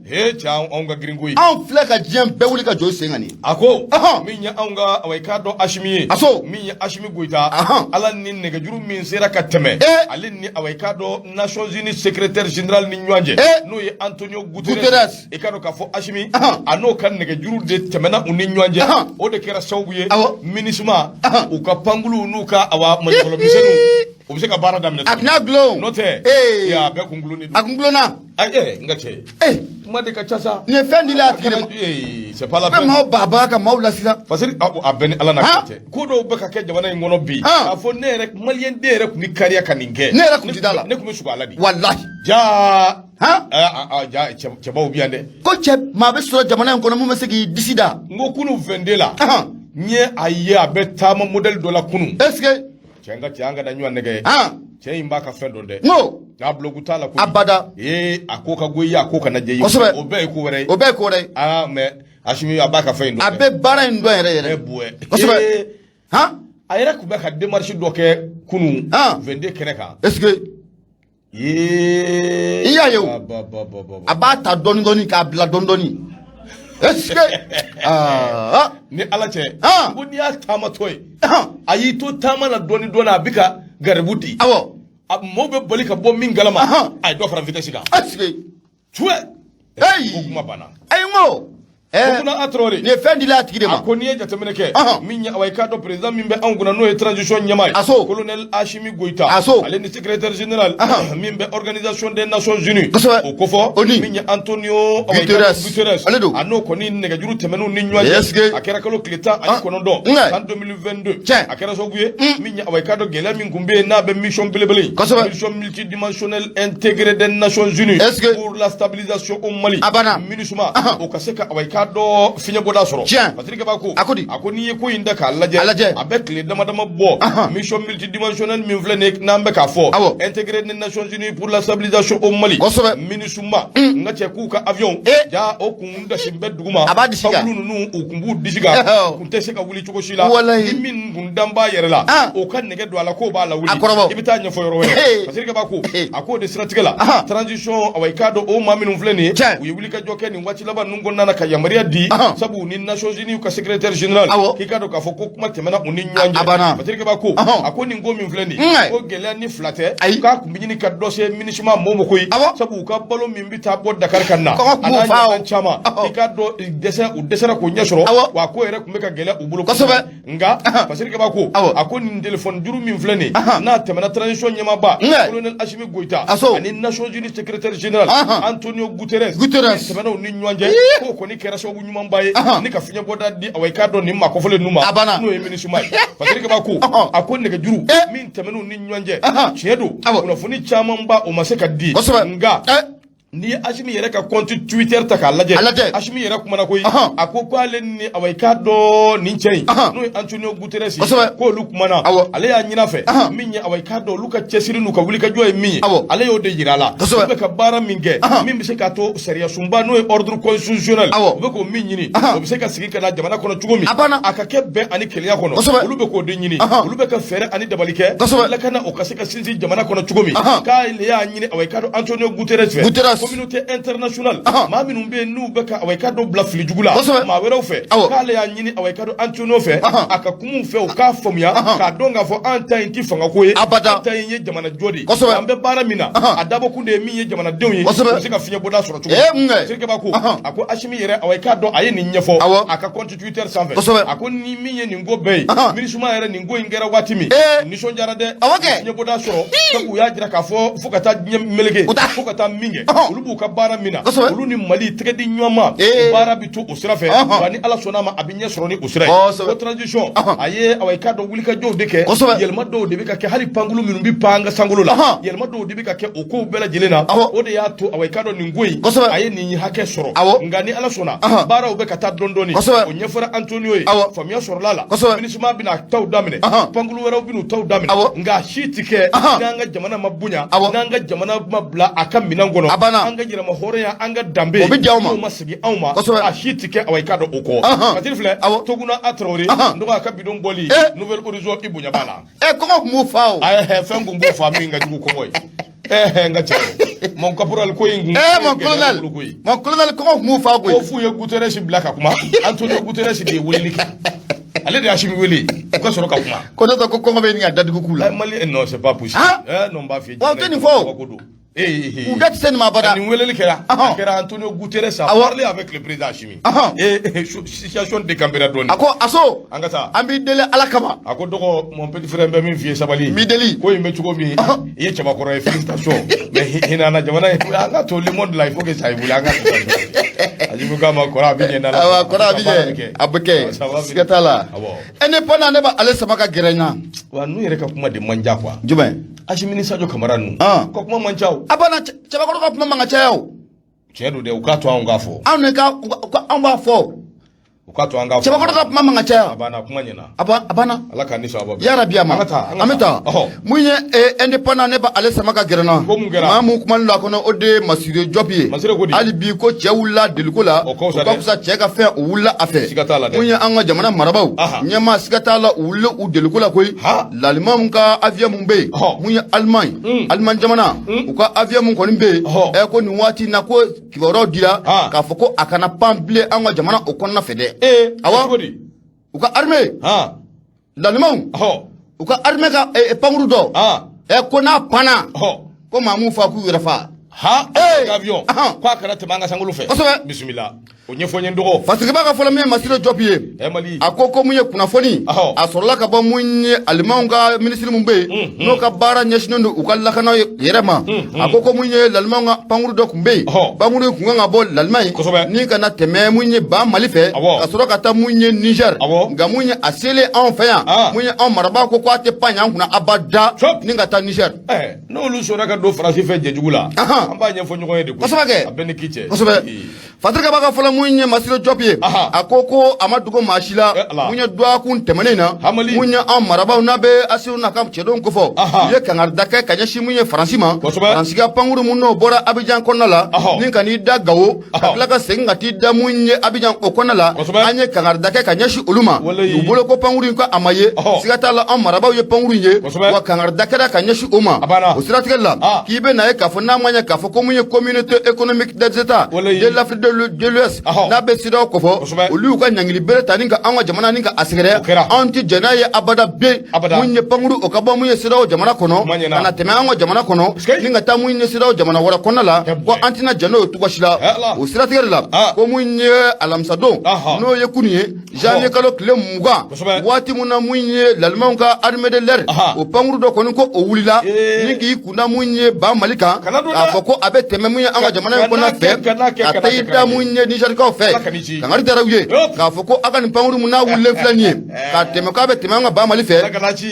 He cɛ, anw ka girin koyi. Anw filɛ ka diɲɛ bɛɛ wuli ka jɔ sen kan nin. A ko min ye anw ka awa i k'a dɔn Asimi ye. Aso. Min ye Asimi Goyita, ala ni nɛgɛjuru min sera ka tɛmɛ ale ni awa i k'a dɔn Nations Unies secrétaire général ni ɲɔgɔn cɛ, n'o ye Antonio Guterres, i k'a dɔn k'a fɔ Asimi a n'o ka nɛgɛjuru de tɛmɛna u ni ɲɔgɔn cɛ. O de kɛra sababu ye MINUSMA u ka pankuluw n'u ka awa maɲɔgɔlɔmisɛnninw u bɛ se ka baara daminɛ. A tɛna gulon. N'o tɛ a bɛɛ kun gulonnen don. A kun gulonna. N ka cɛ, kuma de ka ca sa. Nin ye fɛn dila a tigi de ma. C'est pas la peine. Bɛ maaw baabaga ka maaw lasiran. Parce que a bɛɛ ni Ala n'a cɛ. Ko dɔw bɛ ka kɛ jamana in kɔnɔ bi. K'a fɔ ne yɛrɛ maliyɛn den yɛrɛ tun bɛ kariya ka nin kɛ. Ne yɛrɛ tun tɛ da la. Ne tun bɛ sugo a la de. Walahi. Jaa. Han. Ja cɛbaw bɛ yan dɛ. Ko cɛ maa bɛ sɔrɔ jamana in kɔnɔ mun bɛ se k'i disi da. N ko kunun 22 la. N ye a ye a bɛ taama modèle dɔ la kunun. Est ce que. Cɛ n ka cɛ, an kana ɲɔgɔn nɛgɛ. Cɛ in b'a ka fɛn dɔn dɛ. N ko. N'a buloku t'a la koyi. Abada. Ee, a ko ka go i ye, a ko kana diya i ye. Kosɛbɛ. O bɛɛ ye ko wɛrɛ ye. O bɛɛ ye ko wɛrɛ ye. Aa, mais Asimi a b'a ka fɛn in dɔn. A bɛ baara in dɔn yɛrɛ yɛrɛ. Bɛ. Kosɛbɛ. Han. A yɛrɛ tun bɛ ka démarche dɔ kɛ kunun. 22 kɛnɛ kan. Est ce que. Yee. I y'a ye o. A b'a ta dɔɔni dɔɔni k'a bila dɔɔni dɔɔni. Est ce que aa. Ni Ala cɛ. Ko n'i y'a taamatɔ ye. A y'i to taama la dɔɔni dɔɔni, a bɛ ka garibu di. Mɔgɔw bɛ bali ka bɔ min kalama. A ye dɔ fara vitesse kan. Est ce que. Tuɛ. Hey. Ko kuma banna. Ayi, n ko. Toguna A Traoré nin ye fɛn dila a tigi de ma. A ko n'i ye jateminɛ kɛ, min ye, awa, i k'a dɔn, président min bɛ anw kunna, n'o ye transition ɲɛmaa ye, Aso. Colonel Assimi Goïta, Aso. ale ni secrétaire général min bɛ Organisation des Nations Unies, o kofɔ, O ni min ye Antonio, awa, i k'a dɔn, Guterres. Guterres, Ale don. A n'o kɔni nɛgɛjuru tɛmɛn'u ni ɲɔgɔn cɛ. A kɛra kalo tile 19, san 2022. A kɛra sababu ye, min ye, awa, i k'a dɔn, gɛlɛya min tun bɛ yen, n'a bɛ mission belebele in, mission multidimensionnelle intégrée des Nations Unies pour la stabilisation au Mali, A banna. MINUSMA, o ka se ka, awa, i k'a dɔn, fiɲɛbɔda sɔrɔ. Patrick Bako, A ko di? A ko n'i ye ko in da k'a lajɛ, A lajɛ. a bɛ tile dama dama bɔ. Mission multidimensionnelle min filɛ nin ye, n'an bɛ k'a fɔ, intégrée des Nations Unies pour la stabilisation au Mali, MINUSMA, n ka cɛ, k'u ka avion ja, o kun dasi bɛ duguma. A b'a disi kan. Pankulu ninnu, u kun b'u disi kan, u kun tɛ se ka wuli cogo si la. Ni min kun dan b'a yɛrɛ la, o ka nɛgɛ don a la k'o b'a lawuli, A kɔrɔbɔ. i bɛ taa ɲɛfɔ yɔrɔ wɛrɛ. Patrick Bako, a k'o de siratigɛ la, transition, awa, i k'a dɔn, o maa minnu filɛ nin ye, u ye wulikajɔ kɛ nin waati laban ninnu kɔnɔna na ka yamaruya di, sabu ni Nations Unies ka secrétaire général, k'i k'a dɔn k'a fɔ ko kuma tɛmɛna u ni ɲɔgɔn A banna. cɛ. Patrick Bako, a ko nin ko min filɛ nin ye, ko gɛlɛya ni fila tɛ, k'a kun bɛ ɲini ka dɔ se MINUSMA mɔgɔw ma koyi, sabu u ka balo min bɛ taa bɔ Dakar ka na, Kɔngɔ a kun b'u n'a fa o. ɲɔgɔnna caman, i k'a dɔn, dɛsɛ, u dɛsɛra k'o ɲɛ sɔrɔ, wa ko yɛrɛ tun bɛ ka gɛlɛya u bolo. Nka Patrick Bako, a ko nin téléphone juru min filɛ nin ye, n'a tɛmɛna transition ɲɛmaaba colonel Assimi Goïta ani Nations Unies secrétaire général Antonio Guterres, Guterres. tɛmɛna u ni ɲɔgɔn cɛ, k'o kɔni kɛra sababu ɲumanba ye ni ka fiɲɛbɔda di, awa, i k'a dɔn, nin maa kɔfɔlen ninnu ma, A banna. n'o ye MINUSMA ye. Patrick Bako, a ko nɛgɛjuru min tɛmɛna u ni ɲɔgɔn cɛ, tiɲɛ don, kunnafoni camanba o ma se ka di. Nka n'i ye Assimi yɛrɛ ka compte Twitter ta k'a lajɛ, A lajɛ. Assimi yɛrɛ kumana koyi. A ko k'ale ni, awa, i k'a dɔn, nin cɛ in, n'o ye Antonio Guterres ye, k'olu kumana. Ale y'a ɲin'a fɛ, min ye, awa, i k'a dɔn, olu ka cɛsiri n'u ka wulikajɔ ye min ye, ale y'o de yira a la. Olu bɛ ka baara min kɛ, min bɛ se k'a to sariya sunba, n'o ye ordre constitutionnel, u bɛ k'o min ɲini, o bɛ se ka sigi ka na jamana kɔnɔ cogo min, A banna. a ka kɛ bɛn ani kelenya kɔnɔ. Olu bɛ k'o de ɲini. Olu bɛ ka fɛɛrɛ ani dabali kɛ, lakana o ka se ka sinsin jamana kɔnɔ cogo min. K'ale y'a ɲini, awa, i k'a dɔn, Antonio Guterres fɛ, Guterres. communauté internationale, maa minnu bɛ yen n'u bɛ ka, awa, i k'a dɔn, bila fili jugu la maa wɛrɛw fɛ, k'ale y'a ɲini, awa, i k'a dɔn, Antonio fɛ, a ka kumaw fɛ, u k'a faamuya k'a dɔn k'a fɔ an ta in ti fangako ye, Abada. an ta in ye jamana jɔ de ye. An bɛ baara min na, a dabɔkun de ye min ye jamanadenw ye, u bɛ se ka fiɲɛ bɔda sɔrɔ cogo Mun kɛ? min. Sirikɛba ko, a ko Assimi yɛrɛ, awa, i k'a dɔn, a ye nin ɲɛfɔ a ka compte Twitter sanfɛ. A ko ni min ye nin ko bɛɛ ye, MINUSMA yɛrɛ, nin ko in kɛra waati min, nisɔndiyara dɛ, fiɲɛ bɔda sɔrɔ, sabu u y'a jira k'a fɔ fo ka taa diɲɛ meleke, fo ka taa min kɛ, olu b'u ka baara min na, olu ni Mali tɛgɛ di ɲɔgɔn ma, baara bɛ to o sira fɛ, wa ni Ala sɔnna a ma, a bɛ ɲɛ sɔrɔ ni o sira ye. Ko transition, a ye, awa, i k'a dɔn, wulikajɔw de kɛ, yɛlɛma dɔw de bɛ ka kɛ, hali pankulu minnu bɛ pan an ka sankolo la, yɛlɛma dɔw de bɛ ka kɛ o kow bɛɛ lajɛlen na. O de y'a to, awa, i k'a dɔn, nin ko in, a ye nin hakɛ sɔrɔ. Nka ni Ala sɔnna, baaraw bɛ ka taa dɔɔni dɔɔni. O ɲɛfɔra Antonio ye, faamuya sɔrɔla la. MINUSMA bɛna taw daminɛ, pankulu wɛrɛw bɛn'u taw daminɛ, nka a si ti kɛ n'an ka jamana ma bonya, n'an ka jamana ma bila a ka minɛn kɔnɔ, A banna. an ka yɛrɛma hɔrɔnya, an ka danbe, O bɛ di anw ma. n'o ma segin anw ma, a si ti kɛ, awa, i k'a dɔn, o kɔ. Patiri filɛ, Toguna A Traoré, n dɔgɔ, a ka bidon bɔli Nouvel Horizon, i bonya b'a la. Kɔngɔ tun b'u fa o. Ayi, fɛn kun b'o fa min ka jugu kɔngɔ ye. N ka cɛ, mon caporal, ko in kun Mon gɛlɛya colonel, bolo koyi. Mon colonel, kɔngɔ tun b'u fa koyi. Ko f'u ye Guterres bila ka kuma, Antonio Guterres de ye weleli kɛ, ale de ye Assimi wele, u ka sɔrɔ ka kuma. Ko ne tɛ ko kɔngɔ bɛ ɲini ka datugu k'u la. Mali, non, c'est pas possible. Han? Non, n b'a f'i ye. Wa u tɛ nin fɔ o. Kabako don. Eh, U da tɛ se nin ma abada. Nin weleli kɛra, a kɛra, Antonio Guterres a parlé avec le président Assimi. Situation décampera dɔɔni. A ko Aso, An ka taa. an b'i deli Ala kama. A ko dɔgɔ, mon petit frère, n bɛ min f'i ye, sabali. N b'i deli. Ko in bɛ cogo min, i ye cɛbakɔrɔ ye, félicitation, mais hinɛ an na jamana in, an ka to le monde là, il faut que ça évolue, an ka to ça. Assimi k'a ma, kɔrɔ, a bɛ ɲɛ n'Ala Awa, sɔnna. kɔrɔ, a bɛ Baara ɲɛ, a bɛ kɛ. Ça va. Siga t'a la. Indépendant, ne b'ale sama ka gɛrɛ n na. Wa ninnu yɛrɛ ka kuma de man ca quoi. Jumɛn? Assimi ni Sadio Kamara ninnu ka kuma man ca o. A banna, cɛbakɔrɔ ka kuma man ka caya o. Tiɲɛ don dɛ, u k'a to anw k'a fɔ. Anw de ka anw b'a fɔ. U k'a to an k'a fɔ. Cɛbakɔrɔ ka kuma man ka caya. A banna, kuma ɲɛna. A banna. Ala k'an ni sababa bɛn. Yarabi a ma. An ka taa. An bɛ taa. Mun ye Indépendant, ne b'ale sama ka gɛrɛ n na. Ko mun kɛra? Maa mun kumalen don a kɔnɔ, o de ye Masire Jɔp ye. Masire ko di? Hali bi ko cɛ wulila deliko la. O ka fisa O ka dɛ. fisa cɛ ka fɛn, o wulila a fɛ. Siga t'a la dɛ. Mun ye an ka jamana marabaaw ɲɛmaa, siga t'a la, u wulila u deliko la koyi. L'Allemagne mun ka avion mun bɛ yen. Mun ye Allemagne. Allemagne jamana. U ka avion mun kɔni bɛ yen. Ko nin waati in na, ko kibaruyaw dira k'a fɔ ko a kana pan bilen an ka jamana o kɔnɔna fɛ dɛ. Awɔ. Cogo di? U ka armée. L'Allemagne. U ka armée ka pankuru dɔ. Ko n'a panna. Ko maa mun fa k'u yɛrɛ fa. Avion, k'a kana tɛmɛ an ka sankolo fɛ. Bisimila. O ɲɛfɔ n ye n dɔgɔ. Fasiriba ka fɔlɔ min ye Masire Jɔp ye. Ɛ Mali. A ko ko mun ye kunnafoni. A sɔrɔla ka bɔ mun ye alimanw ka minisiri mun bɛ yen, n'o ka baara ɲɛsinnen don u ka lakana yɛrɛ ma. A ko ko mun ye lalimanw ka pankuru dɔ tun bɛ yen. Pankuru in tun kan ka bɔ l'Allemagne. Ni ka na tɛmɛ mun ye ba Mali fɛ. Ka sɔrɔ ka taa mun ye Niger. Nka mun ye a selen anw fɛ yan. Mun ye anw marabaaw ko k'a tɛ pan yan kunna abada. Ni ka taa Niger. N'olu sɔnna ka don Faransi fɛ jɛjugu la. An b'a ɲɛfɔ ɲɔgɔn ye de koyi. Kosɛbɛ kɛ. A bɛɛ ni ki cɛ. Kosɛbɛ. Fasirikaba ka fɔlɔ mun ye Masire Jɔp ye, a ko ko a ma dogo maa si la mun ye dɔgɔkun tɛmɛnen na, mun ye anw marabaaw n'a bɛ Asimi n'a ka cɛdenw kofɔ, u ye kangarida kɛ ka ɲɛsin mun ye Faransi ma. Faransi ka pankuru mun n'o bɔra Abijan kɔnɔna la ni ka n'i da Gawo, ka tila ka segin ka t'i da mun ye Abijan o kɔnɔna la, an ye kangarida kɛ ka ɲɛsin olu ma. U bolo ko pankuru in ko a ma ye, siga t'a la anw marabaaw ye pankuru in ye, wa kangarida kɛra ka ɲɛsin o ma. O siratigɛ la, k'i bɛ na ye k'a fɔ n'a ma ɲɛ k'a fɔ ko mun ye communauté économique des États de l'Afrique de l'Ouest n'a bɛ CEDEAO kofɔ, olu y'u ka ɲangili bere ta ni ka an ka jamana ni ka a sɛgɛrɛ, anw tɛ jɛn n'a ye abada bi mun ye pankuru o ka bɔ mun ye CEDEAO jamana kɔnɔ ka na tɛmɛ an ka jamana kɔnɔ ni ka taa mun ye CEDEAO jamana wɛrɛ kɔnɔna la, ko an tɛna jɛn n'o ye cogo si la. O siratigɛ de la, ko mun ye alamisadon, n'o ye kunun ye, janvier kalo tile 20, waati mun na mun ye lalimanw ka armée de l'air o pankuru dɔ kɔni ko o wulila ni k'i kunda mun ye ba Mali kan, k'a fɔ ko a bɛ tɛmɛ mun ye an ka jamana in kɔnɔna fɛ ka taa i da mun ye Nizɛrikaw fɛ. Kangari dara u ye k'a fɔ ko a ka nin pankuru mun n'a wulilen filɛ nin ye ka tɛmɛ, k'a bɛ tɛmɛ an ka ba Mali fɛ,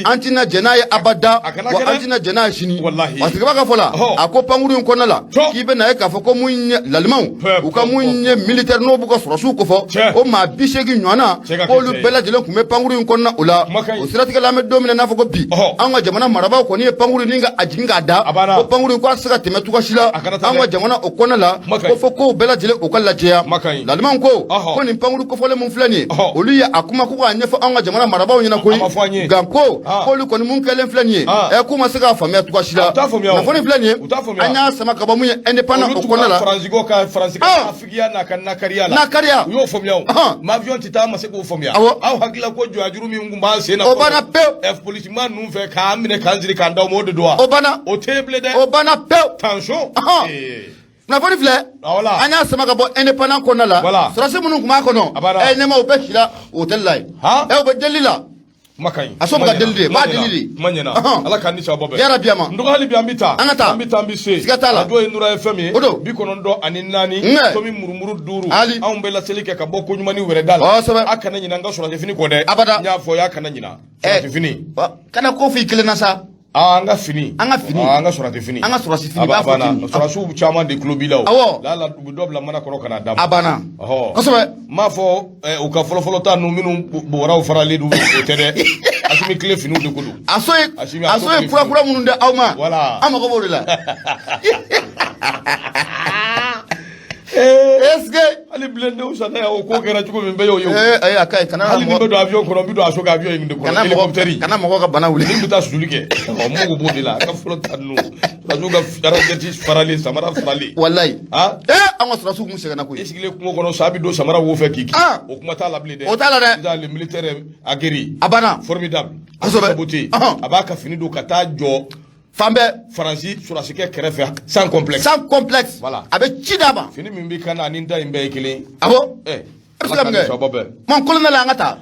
an tɛna jɛn n'a ye abada, wa an tɛna jɛn n'a ye sini. Fasiriba ka fɔ la, a ko pankuru in kɔnɔna la, k'i bɛ na ye k'a fɔ ko mun ye lalimanw u ka mun ye militaire n'o b'u ka sɔrɔsiw kofɔ, o maa 80 ɲɔgɔn na, k'olu bɛɛ lajɛlen tun bɛ pankuru in kɔnɔna o la. O siratigɛ la, an bɛ don min na n'a fɔ ko bi, an ka jamana marabaaw kɔni ye pankuru ni ka a jigin k'a da, ko pankuru in ko a tɛ se ka tɛmɛ cogo si la an ka jamana o kɔnɔna la, ko fo kow bɛɛ lajɛlen o ka lajɛya. Lalimanw ko ko nin pankuru kofɔlen mun filɛ nin ye, olu ye a kuma ko k'a ɲɛfɔ an ka jamana marabaaw ɲɛna koyi, nka ko k'olu kɔni mun kɛlen filɛ nin ye, ɛ k'u ma se k'a faamuya cogo si la. Kunnafoni filɛ nin ye, an y'a sama ka bɔ mun ye Indépendant o kɔnɔna la. Figiya n'a ka nakariya la. Nakariya. U y'o faamuya o. Mais avion tɛ taa, ma se k'o faamuya. Awɔ. Aw hakilila ko jɔyajuru min tun b'an sen na. O banna pewu. Ɛ polisiman ninnu fɛ k'an minɛ k'an siri k'an d'aw ma, o de don wa? O banna. O tɛ yen bilen dɛ. O banna pewu. Tension. Kunnafoni filɛ. Voilà. An y'a sama ka bɔ Indépendant kɔnɔna la. Voilà. Sɔrɔdasi minnu tun b'a kɔnɔ. A banna. Ɛ ɲɛmaaw bɛɛ sira hôtel la yen. Ɛ u bɛ delili la. Kuma ka ɲi. A so bɛ ka deli de, b'a deli de. Kuma ɲɛna. Ala k'an ni sababa bɛn. Yarabi ama. N dɔgɔ hali bi an bɛ taa. An ka taa. An bɛ taa, an bɛ se. Siga t'a la. Radio ye Nura FM ye. O don. 94. Nka. Tomi murumuru 5. Ali. Anw bɛ laseli kɛ ka bɔ Koɲumani wɛrɛda la. Kosɛbɛ. A kana ɲinɛ an ka sɔrɔdasi fini kɔ dɛ. Abada. N y'a fɔ a kana ɲinɛ. Sɔrɔdasi fini. Kana ko f'i kelen na sa. Aa an ka fini. An ka fini. An ka sɔrɔdasi fini. An ka sɔrɔdasi fini, b'a fɔ ten. Sɔrɔdasiw caman de tulo b'i la o. Awɔ. Lala u bɛ dɔ bila mana kɔrɔ ka na d'a ma. A banna. Ɔhɔ. Kosɛbɛ. N m'a fɔ u ka fɔlɔfɔlɔ ta ninnu minnu bɔraw faralen don, o tɛ dɛ. Asimi tile finiw de ko don. A so ye a so ye kura kura minnu di aw ma. Voilà. An mago b'o de la. Est-ce que hali bilendenw sata ya o ko kɛra cogo min bɛɛ y'o ye o. Ee ayi, a ka ɲi, kana hali ni bɛ don avion kɔnɔ, n bɛ don a so ka avion in de kɔnɔ, hélicoptère. Kana mɔgɔ ka bana wuli. Ni bɛ taa susuli kɛ, ɔ n mago b'o de la. A ka fɔlɔ ta ninnu, sɔrɔdasiw ka raquette faralen, samara faralen. Walayi. Ah. Ee an ka sɔrɔdasiw kun sɛgɛnna koyi. I sigilen kungo kɔnɔ, sa bɛ don samara wo fɛ k'i kin. Ah. O kuma t'a la bilen dɛ. O t'a la dɛ. Sisan le militaire aguerri. A banna. Formidable. Kosɛbɛ. Saboté. A b'a ka fini don ka taa jɔ. Fan bɛɛ. Faransi sɔrɔdasikɛ kɛrɛfɛ sans complexe. Sans complexe. Voilà. A bɛ ci d'a ma. Fini min b'i kan na ani n ta in bɛɛ ye kelen. Awɔ. Ɛ. E bɛ se ka mun kɛ? Mon colonel, an ka taa.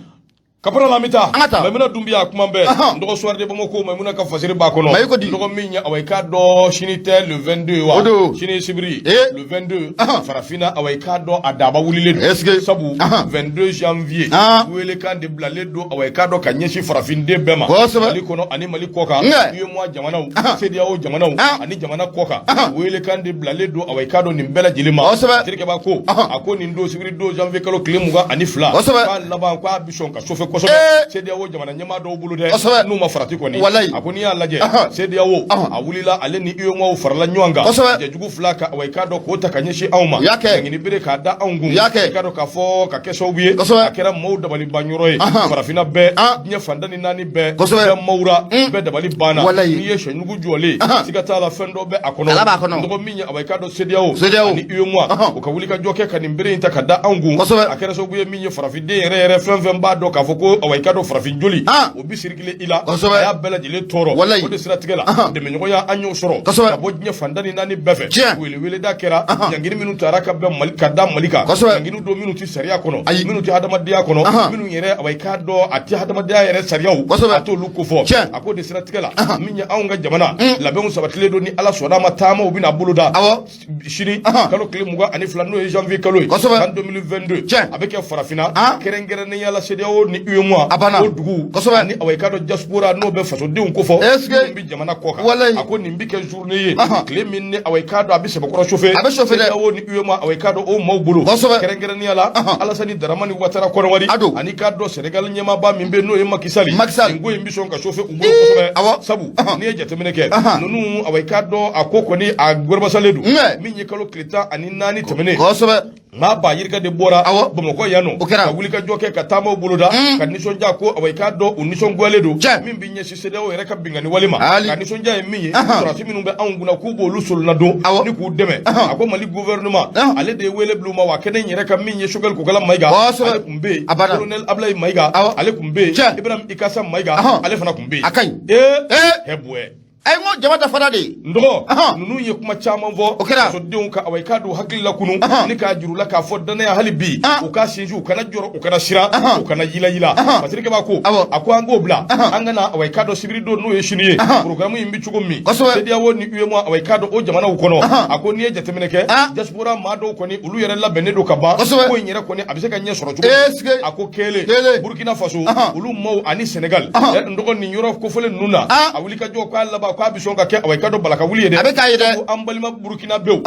Caporal, an bɛ taa. An ka taa. Maimuna Dunbiya kuma bɛɛ. N dɔgɔ Soir de Bamako, Maimuna ka fasiri b'a kɔnɔ. Mayi ko di? N dɔgɔ min ye, awa i k'a dɔn sini tɛ le 22 wa? O don. Sini ye sibiri. Ee. Le 22. Farafinna, awa i k'a dɔn a daba wulilen don. Est ce que. Sabu 22 janvier. Welekan de bilalen don, awa i k'a dɔn ka ɲɛsin farafinden bɛɛ ma. Kosɛbɛ. Mali kɔnɔ ani Mali kɔ kan. Nka. UEMOA jamanaw. CEDEAO jamanaw. Ani jamana kɔ kan. Welekan de bilalen don, awa i k'a dɔn nin bɛɛ lajɛlen ma. Kosɛbɛ. Terikɛba ko. A ko nin don sibiri don janvier kalo tile 22. Kosɛbɛ. K'a laban k'a bi sɔn ka chauffer kosɛbɛ. CEDEAO jamana ɲɛmaa dɔw bolo dɛ. Kosɛbɛ. N'u ma farati kɔni. Walayi. A ko n'i y'a lajɛ. CEDEAO. A wulila ale ni UEMOA farala ɲɔgɔn kan. Kosɛbɛ. Jɛjugu fila ka, awa i k'a dɔn k'o ta ka ɲɛsin anw ma. U y'a kɛ. Ɲangini bere k'a da anw kun. U y'a kɛ. I k'a dɔn k'a fɔ ka kɛ sababu ye. Kosɛbɛ. A kɛra maaw dabaliban yɔrɔ ye. Farafinna bɛɛ. Diɲɛ fan tan ni naani bɛɛ. Kosɛbɛ. Bɛɛ mawura. Bɛɛ dabali banna. Walayi. N'i ye sɛɲugu jɔlen. Siga t'a la fɛn dɔ bɛ a kɔnɔ. Ala b'a kɔnɔ. Dɔgɔ min ye, awa i k'a dɔn CEDEAO. CEDEAO. Ani UEMOA. U ka wuli ka jɔ kɛ ka nin bere in ta ka da anw kun. Kosɛbɛ. A kɛra sababu ye min ye farafinden yɛrɛ yɛrɛ fɛn fɛn b'a dɔn k'a fɔ ko ko awa i k'a dɔn farafin joli o bi circuler i la, a y'a bɛɛ lajɛlen tɔɔrɔ. O de siratigɛ la, dɛmɛɲɔgɔnya an y'o sɔrɔ ka bɔ diɲɛ fan tan ni naani bɛɛ fɛ. Weleweleda kɛra, ɲangini minnu tara ka bɛn Mali ka da Mali kan, ɲangini don minnu tɛ sariya kɔnɔ, minnu tɛ hadamadenya kɔnɔ, minnu yɛrɛ awa i k'a dɔn a tɛ hadamadenya yɛrɛ sariyaw a t'olu kofɔ. A ko de siratigɛ la, min ye anw ka jamana labɛnw sabatilen don, ni Ala sɔnna a ma, taamaw bɛna boloda sini kalo tile 22, n'o ye janvier kalo ye, san 2022. A bɛ kɛ farafinna, kɛrɛnkɛrɛnnenya la CEDEAO ni UEMOA o dugu ani awa i k'a dɔn diaspora, n'o bɛ fasodenw kofɔ minnu bɛ jamana kɔ kan. A ko nin bɛ kɛ journée ye, tile min ni awa i k'a dɔn a bɛ sɛbɛkɔrɔ chauffer, a bɛ chauffer dɛ. CEDEAO ni UEMOA, awa i k'a dɔn o maaw bolo, kɛrɛnkɛrɛnnenya la Alasani Daramani Watara Kɔnɔwari ani k'a dɔn Sénégal ɲɛmaaba min bɛ, n'o ye Macky Sall. Nin ko in bɛ sɔn ka chauffer u bolo kosɛbɛ, sabu n'i ye jateminɛ kɛ ninnu, awa i k'a dɔn a ko kɔni a gɔrɔbasalen don. Min ye kalo tile 14 tɛmɛnen, maa ba yirika de bɔra Bamakɔ yan nɔ ka wulikajɔ kɛ, ka taamaw boloda, ka nisɔndiya ko awa i k'a dɔn u nisɔngoyalen don, min bɛ ɲɛsin CEDEAO yɛrɛ ka binkanni wale ma. Ka nisɔndiya ye min ye, sɔrɔdasi minnu bɛ anw kunna, k'u b'olu solonadon ni k'u dɛmɛ. A ko Mali gouvernement, ale de ye wele bila u ma. Wa kɛnɛ in yɛrɛ kan, min ye Choguel Kokala Mayiga, ale tun bɛ yen, colonel Ablaye Mayiga, ale tun bɛ yen, Ibrahim Ikasa Mayiga, ale fana tun bɛ yen. A ka ɲi. Ee, hɛ bɔɛ. Ayi, n ko jama dafara de. N dɔgɔ, ninnu ye kuma caman fɔ. O kɛra. Fasodenw ka awa i k'a don hakili la kunu ni k'a juru la k'a fɔ danaya hali bi u k'a sinsin, u kana jɔrɔ, u kana siran, u kana yilayila. Fasirikɛba ko a ko an k'o bila, an ka na awa i k'a dɔn sibiri don, n'o ye sini ye, programme in bɛ cogo min CEDEAO ni UEMOA, awa i k'a dɔn o jamanaw kɔnɔ. A ko n'i ye jateminɛ kɛ, diaspora maa dɔw kɔni, olu yɛrɛ labɛnnen don ka ban. Ko in yɛrɛ kɔni a bɛ se ka ɲɛ sɔrɔ cogo min. A ko kelen, Burkina Faso olu maaw ani Sénégal, n dɔgɔ, nin yɔrɔ kofɔlen ninnu na, a wuli ka jɔ k'a laban k'a bɛ sɔn ka kɛ awa i k'a dɔn balaka wuli ye dɛ. A bɛ k'a ye dɛ. Ko an balima Burukinabew,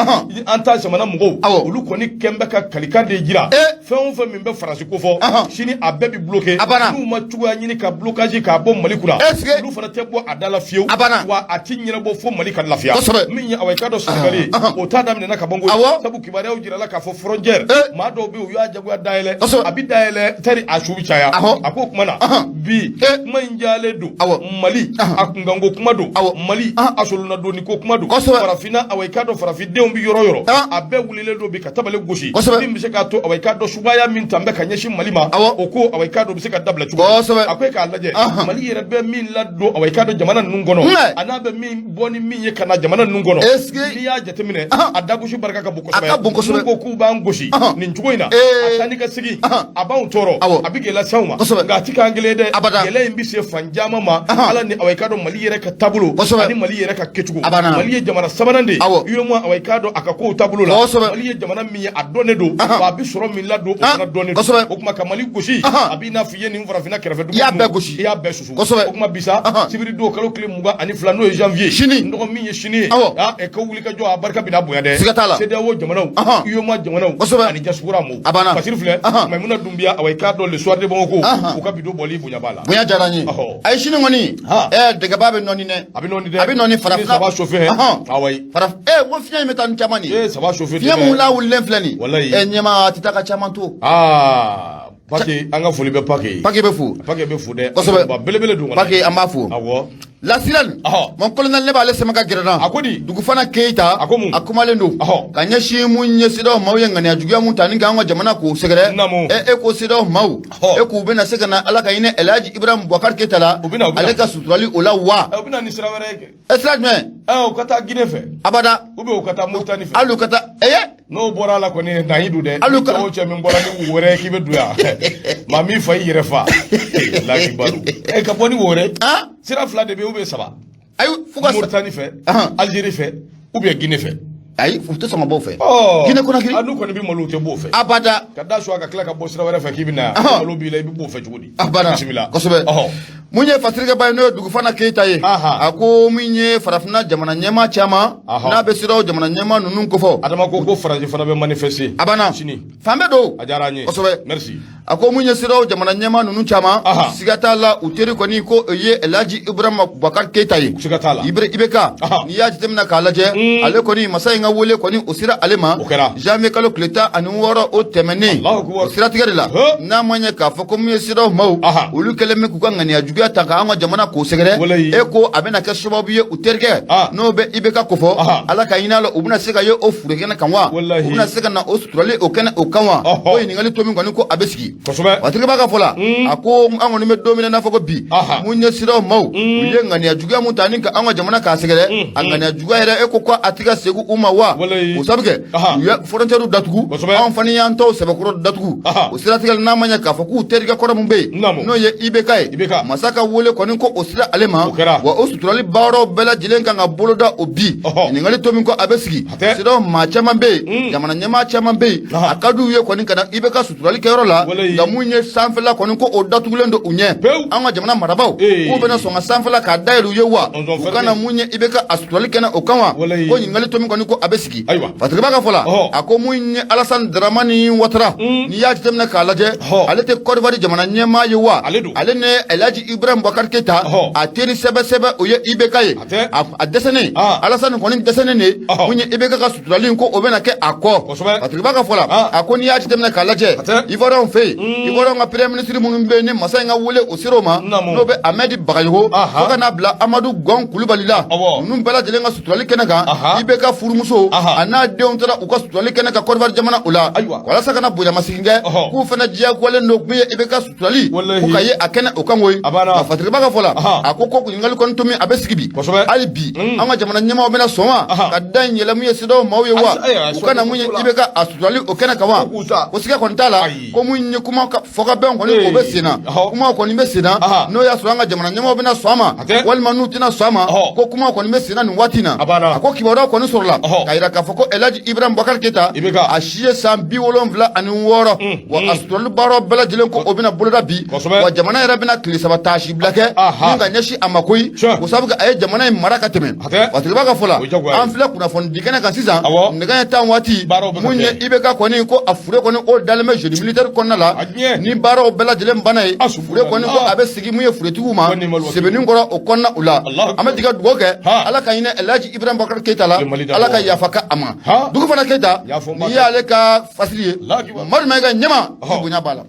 an ta jamana mɔgɔw, olu kɔni kɛn bɛ ka kalikan de jira. Fɛn o fɛn min bɛ Faransi kofɔ, sini a bɛɛ bɛ bloqué n'u ma cogoya ɲini ka blocage k'a bɔ Mali kunna. Olu fana tɛ bɔ a da la fiyewu, wa a ti ɲɛnabɔ fo Mali ka lafiya. Min ye awa i k'a dɔn Sénégal ye, o ta daminɛna ka ban koyi, sabu kibaruyaw jirala k'a fɔ frontière maa dɔw bɛ yen, u y'a jagoya dayɛlɛ, a bɛ dayɛlɛ tari a su bɛ caya. A ko o tuma na bi kuma in jalen don Mali a kunkanko kuma don, Mali a solonadonni ko kuma don, farafinna, awa i k'a dɔn farafindenw bɛ yɔrɔ yɔrɔ, a bɛɛ wulilen don bi ka tabale gosi, min bɛ se k'a to awa i k'a dɔn sumaya min tan bɛ ka ɲɛsin Mali ma, o ko awa i k'a dɔn bɛ se ka dabila cogo. A ko e k'a lajɛ, Mali yɛrɛ bɛ min ladon awa i k'a dɔn jamana ninnu kɔnɔ, a n'a bɛ min bɔ ni min ye ka na jamana ninnu kɔnɔ, n'i y'a jateminɛ, a dagosi barika ka bon kosɛbɛ. A ka bon kosɛbɛ. N'u ko k'u b'an gosi nin cogo in na, a taa ni ka segin a b'anw tɔɔrɔ, a bɛ gɛlɛya s'anw ma, nka a ti k'an kelen ye dɛ. Gɛlɛya in bɛ se fan caman ma, Ala ni awa i k'a dɔn Mali yɛrɛ ka taabolo ani Mali yɛrɛ ka kɛcogo. Mali ye jamana sabanan de ye UEMOA, awa i k'a dɔn a ka kow taabolo la. Mali ye jamana min ye, a dɔnnen don, wa a bɛ sɔrɔ min ladon, o fana dɔnnen don. O tuma ka Mali gosi, a b'i n'a fɔ i ye nin farafinna kɛrɛfɛ dugu i y'a bɛɛ gosi, i y'a bɛɛ susu. O tuma bi sa, sibiri don, kalo tile 22, n'o ye janvier, sini, n dɔgɔ, min ye sini ye, aa, ko wuli ka jɔ, a barika bɛna bonya dɛ. Siga t'a la. CEDEAO jamanaw, UEMOA jamanaw ani diaspora mɔɔw. A banna. Fasiri filɛ, Maimuna Dunbiya, awa i k'a dɔn Le Soir de Bamako, u ka bidon bɔli bonya b'a la. Bonya diyara n ye. Ayi, sini kɔni, dɛgɛba bɛ nɔɔni dɛ. A bɛ nɔɔni dɛ. A bɛ nɔɔni farafinna. Ça va chauffer. Awa. Faraf n ko fiɲɛ in bɛ taa ni caman de ye. Ee, ça va chauffer. Fiɲɛ mun lawulilen filɛ nin. Walayi. Ɲɛma a tɛ taa ka caman to. Aa, Pake, an ka foli bɛ Pake ye. Pake bɛ fo. Pake bɛ fo dɛ. Kosɛbɛ. Ba belebele don. Pake, an b'a fo. Awɔ. La Sirène. Mon colonel, ne b'ale sɛmɛ ka gɛrɛ n na. A ko di? Dugufana Keyita. A ko mun? A kumalen don. Ka ɲɛsin mun ye CEDEAO maaw ye ŋaniya juguya mun ta ni k'an ka jamana k'o sɛgɛrɛ. Naamu. E ko CEDEAO maaw. E k'u bɛna se ka na Ala ka hinɛ El Hadji Ibrahim Boubacar Keyita la. U bɛna, u bɛna. Ale ka suturali o la wa? U bɛna ni sira wɛrɛ ye kɛ. E, sira jumɛn? U ka taa Guinée fɛ. Abada. Ou bien u ka taa Mauritanie fɛ. Hali u ka taa ɛyɛ. N'o bɔra a la kɔni, nayi don dɛ. Hali u ka. Cɛ o cɛ min bɔra ni wo wɛrɛ ye k'i bɛ don yan, maa min fa i yɛrɛ fa lakibaru. E ka bɔ ni wo wɛrɛ. Sira fila de bɛ yen ou bien saba. Ayi, fo ka. Mauritanie fɛ, Algérie fɛ ou bien Guinée fɛ. Ayi, u tɛ sɔn ka bɔ o fɛ. Guinée Conakry. A n'u kɔni bɛ malo, u tɛ bɔ o fɛ. Abada. Ka da su a ka tila ka bɔ sira wɛrɛ fɛ k'i bɛ na yan, malo b'i la, i bɛ bɔ o fɛ cogo di? Abada. Bisimila. Kosɛbɛ. Mun ye fasirikɛba ye, n'o ye Dugufana Keyita ye, a ko min ye farafinna jamana ɲɛmaa caman, n'a bɛ CEDEAO jamana ɲɛmaa ninnu kofɔ. Adama ko Faransi fana bɛ manifester. A banna. Sini. Fan bɛɛ don. A diyara an ye. Kosɛbɛ. Merci. A ko mun ye CEDEAO jamana ɲɛmaa ninnu caman, siga t'a la, u teri kɔni ko o ye El Hadji Ibrahima Boubacar Keita ye. Siga t'a la. IBK, n'i y'a jateminɛ k'a lajɛ, ale kɔni masa in ka wele kɔni o sera ale ma. O kɛra. Janvier kalo tile 16 o tɛmɛnen. Allahu akbar. O siratigɛ de la, n'a ma ɲɛ k'a fɔ ko mun ye CEDEAO maaw, olu kɛlen bɛ k'u ka ŋaniya juguya ta k'an ka jamana k'o sɛgɛrɛ. Walayi. E ko a bɛna kɛ sababu ye u terikɛ, n'o bɛ IBK kofɔ, Ala ka hinɛ a la, u bɛna se ka ye o furukɛnɛ kan wa? Walahi. U bɛna se ka na o suturali o kɛnɛ o kan wa? Ɔhɔ. O ɲininkali to min kɔni ko a bɛ sigi. Kosɛbɛ. Patrick ka fɔ la, a ko an kɔni bɛ don min na i n'a fɔ ko bi, mun ye CEDEAO maaw, u ye ŋaniya juguya mun ta ni ka an ka jamana k'a sɛgɛrɛ, a ŋaniya juguya yɛrɛ, e ko ko a tɛ ka segin u ma wa? O sabu kɛ u ye frontière datugu, anw fana y'an taw sɛbɛkɔrɔ datugu. O siratigɛ la, n'a ma ɲɛ k'a fɔ k'u terikɛ kɔrɔ min bɛ yen, n'o ye IBK ye, masa ka wele kɔni ko o sera ale ma, wa o suturali baaraw bɛɛ lajɛlen kan ka boloda o bi. Ɲininkali to min ko a bɛ sigi, CEDEAO maa caman bɛ yen, jamana ɲɛmaa caman bɛ yen, a ka d'u ye kɔni ka na IBK suturali kɛyɔrɔ la, nka mun ye sanfɛla kɔni ko o datugulen don u ɲɛ. An ka jamana marabaaw k'u bɛna sɔn ka sanfɛla k'a dayɛlɛ u ye wa? U ka na mun ye IBK a suturali kɛnɛ o kan wa? Ko ɲininkali to min kɔni ko a bɛ sigi. Patrick ka fɔ la, a ko mun ye Alassane Dramane Ouattara, n'i y'a jateminɛ k'a lajɛ, ale tɛ Côte d'Ivoire jamana ɲɛmaa ye wa? Ale ni Elhaji Ibrahim Boubacar Keita, a teri sɛbɛ sɛbɛ, o ye IBK ye. A dɛsɛnen, Alassane kɔni dɛsɛnen de, mun ye IBK ka suturali ko o bɛna kɛ a kɔ. Patrick ka fɔ la, a ko n'i y'a jateminɛ k'a lajɛ, Ivoiriyɛnw fɛ yen, Ivoiriyɛnw ka premier ministre minnu bɛ yen, ni masa in ka wele o ser'o ma, n'o bɛ Ahmed Bagayogo fo ka n'a bila Amadu Gon Kulubali la, ninnu bɛɛ lajɛlen ka suturali kɛnɛ kan, IBK furumuso a n'a denw taara u ka suturali kɛnɛ kan Côte d'Ivoire jamana o la, walasa ka na bonyamasegin kɛ, k'u fana diyagoyalen don min ye IBK suturali ko ka ye a kɛnɛ o kan koyi. Nka Patrick ka fɔ la, a ko ɲininkali kɔni to min a bɛ sigi bi, hali bi an ka jamana ɲɛmaaw bɛna sɔn wa ka da in yɛlɛ mun ye CEDEAO maaw ye wa? U ka na mun ye IBK a suturali o kɛnɛ kan wa? Ko siga kɔni t'a la ko mun ye kuma fɔkabɛn kɔni o bɛ sen na, kuma kɔni bɛ sen na, n'o y'a sɔrɔ an ka jamana ɲɛmaaw bɛna sɔn a ma walima n'u tɛna sɔn a ma, ko kuma kɔni bɛ sen na nin waati in na. A ko kibaruya kɔni sɔrɔla k'a yira k'a fɔ ko Elhaji Ibrahim Boubacar Keita, a si ye san 76, wa a suturali baaraw bɛɛ lajɛlen ko o bɛna boloda bi, wa jamana yɛrɛ bɛna tile 3 taasibila kɛ min ka ɲɛsin a ma koyi, o sabu a ye jamana in mara ka tɛmɛ. Patrick ka fɔ la, an filɛ kunnafoni di kɛnɛ kan sisan, nɛgɛ ɲɛ 10 waati, mun ye IBK kɔni ko a fure kɔni o dalen bɛ jeudi militaire kɔnɔna la, ni baaraw bɛɛ lajɛlen banna ye, fure kɔni ko a bɛ segin mun ye furetigiw ma Sebenikɔrɔ o kɔnɔna o la. An bɛ jɛ ka dugawu kɛ, Ala ka hinɛ Elhaji Ibrahim Boubacar Keita la, Ala ka yafa kɛ a ma. Dugu fana Keita, n'i y'ale ka fasiri ye, Madu Mayiga ɲɛma bonya b'a la.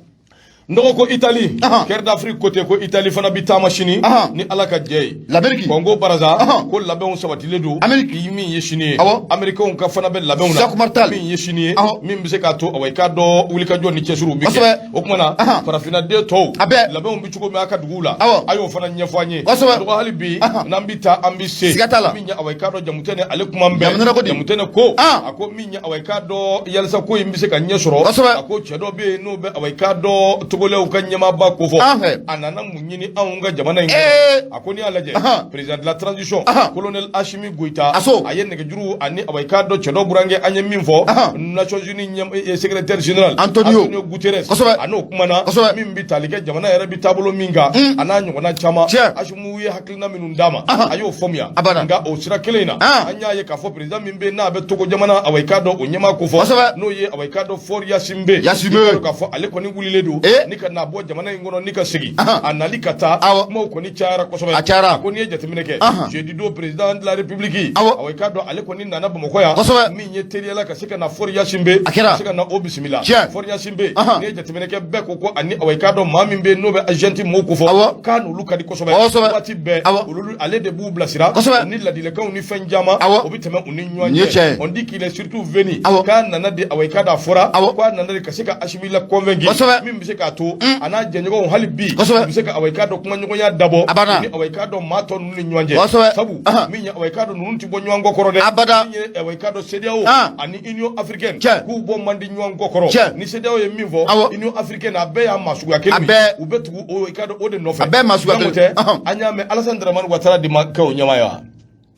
N dɔgɔ ko Italie, Cœur d'Afrique côté, ko Italie fana bi taama sini ni Ala ka jɛ ye. L'Amérique. Congo Brazza, ko labɛnw sabatilen don. Amérique. Min ye sini ye. Américains ka fana bɛ labɛnw na. Min ye sini ye. Min bɛ se k'a to, awa, i k'a dɔn wulikajɔ ni cɛsiriw bɛ kɛ. O tuma na, farafinna den tɔw. A bɛɛ. Labɛnw bɛ cogo min a ka duguw la. A y'o fana ɲɛfɔ an ye. Dɔgɔ hali bi n'an bɛ taa an bɛ se. Siga t'a la. Min ye, awa, i k'a dɔn Jamutɛnɛ ale kuma bɛɛ. Jamutɛnɛ ko. A ko min ye, awa, i k'a dɔn yalisa ko in bɛ se ka ɲɛ sɔrɔ. A ko cɛ dɔ bɛ yen n'o bɛ, awa, i k'a dɔn togolɛw ka ɲɛmaaba kofɔ, a nana mun ɲini anw ka jamana in kɔnɔ? A ko n'i y'a lajɛ, président de la transition, colonel Assimi Goïta, a ye nɛgɛjuru ani, awa, i k'a dɔn cɛ dɔ burankɛ, an ye min fɔ, Nations Unies secrétaire général Antonio Guterres, a n'o kumana min bɛ tali kɛ jamana yɛrɛ bɛ taabolo min kan, a n'a ɲɔgɔnna caman. Assimi ye hakilina minnu d'a ma, a y'o faamuya. Nka o sira kelen in na, an y'a ye k'a fɔ président min bɛ yen n'a bɛ Togo jamana, awa, i k'a dɔn o ɲɛmaa kofɔ, n'o ye, awa, i k'a dɔn Faure Gnassingbé, k'a fɔ ale kɔni wulilen don ni ka na bɔ jamana in kɔnɔ ni ka segin a nali ka taa. Kumaw kɔni cayara kosɛbɛ. A cayara. Ko n'i ye jateminɛ kɛ, jeudi don, président de la république, awa, i k'a dɔn ale kɔni nana Bamakɔ yan, min ye teriyala ka se ka na Faure Gnassingbé, a kɛra ka se ka na o bisimila. Faure Gnassingbé, n'i ye jateminɛ kɛ, bɛɛ ko ko ani, awa, i k'a dɔn maa min bɛ yen n'o bɛ junte mɔɔw kofɔ, k'a n'olu ka di kosɛbɛ. Waati bɛɛ olu ale de b'u bilasira ni ladilikanw ni fɛn caman, o bɛ tɛmɛ u ni ɲɔgɔn cɛ. On dit qu'il est surtout venu, k'a nana de, awa, i k'a dɔn a fɔra k'a nana de ka se ka Assimi la convaincre, min bɛ se k'a to a n'a jɛɲɔgɔnw hali bi u bɛ se ka, awa, i k'a dɔn kumaɲɔgɔnya dabɔ ni, awa, i k'a dɔn maa tɔ ninnu ni ɲɔgɔn cɛ, sabu min ye, awa, i k'a dɔn ninnu tɛ bɔ ɲɔgɔn kɔ kɔrɔ dɛ. Abada. Min ye, awa, i k'a dɔn CEDEAO ani Union africaine, k'u bɔ man di ɲɔgɔn kɔ kɔrɔ. Ni CEDEAO ye min fɔ, Union africaine, a bɛɛ y'a maa suguya kelen ye, u bɛ tugu o, i k'a dɔn o de nɔfɛ. A bɛɛ maa suguya kelen. Tɛ an y'a mɛn Alassane Dramane Ouattara de ma kɛ o ɲɛmaa ye wa?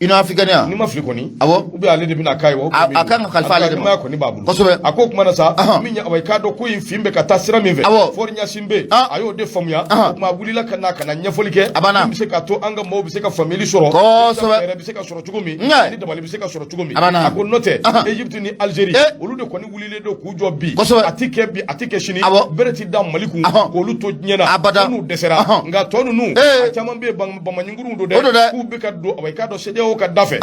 Union africaine ya? N'i ma fili kɔni. Awɔ. Ou bien ale de bɛna k'a ye wa? A kan ka kalifa ale de ma. Ɲɛmaaya kɔni b'a bolo. Kosɛbɛ. A ko o kuma na sa, min ye, awa, i k'a dɔn ko in fin bɛ ka taa sira min fɛ. Faure Gnassingbé, a y'o de faamuya. O tuma a wulila ka na ɲɛfɔli kɛ. A banna. Min bɛ se k'a to an ka maaw bɛ se ka faamuyali sɔrɔ. Kosɛbɛ. Fɛɛrɛ bɛ se ka sɔrɔ cogo min. Ni dabali bɛ se ka sɔrɔ cogo min. A banna. A ko n'o tɛ, Égypte ni Algérie, olu de kɔni wulilen don k'u jɔ bi. Kosɛbɛ. A ti kɛ bi, a ti kɛ sini. Awɔ. Bere ti da Mali kun. K'olu to diɲɛ na. Abada. N'u dɛsɛra. Nka tɔ ninnu, a caman bɛ yen, bamaɲinkuruw don dɛ. O don dɛ. K'u bɛ ka don, awa, i k'a dɔn CEDEAO ka da fɛ.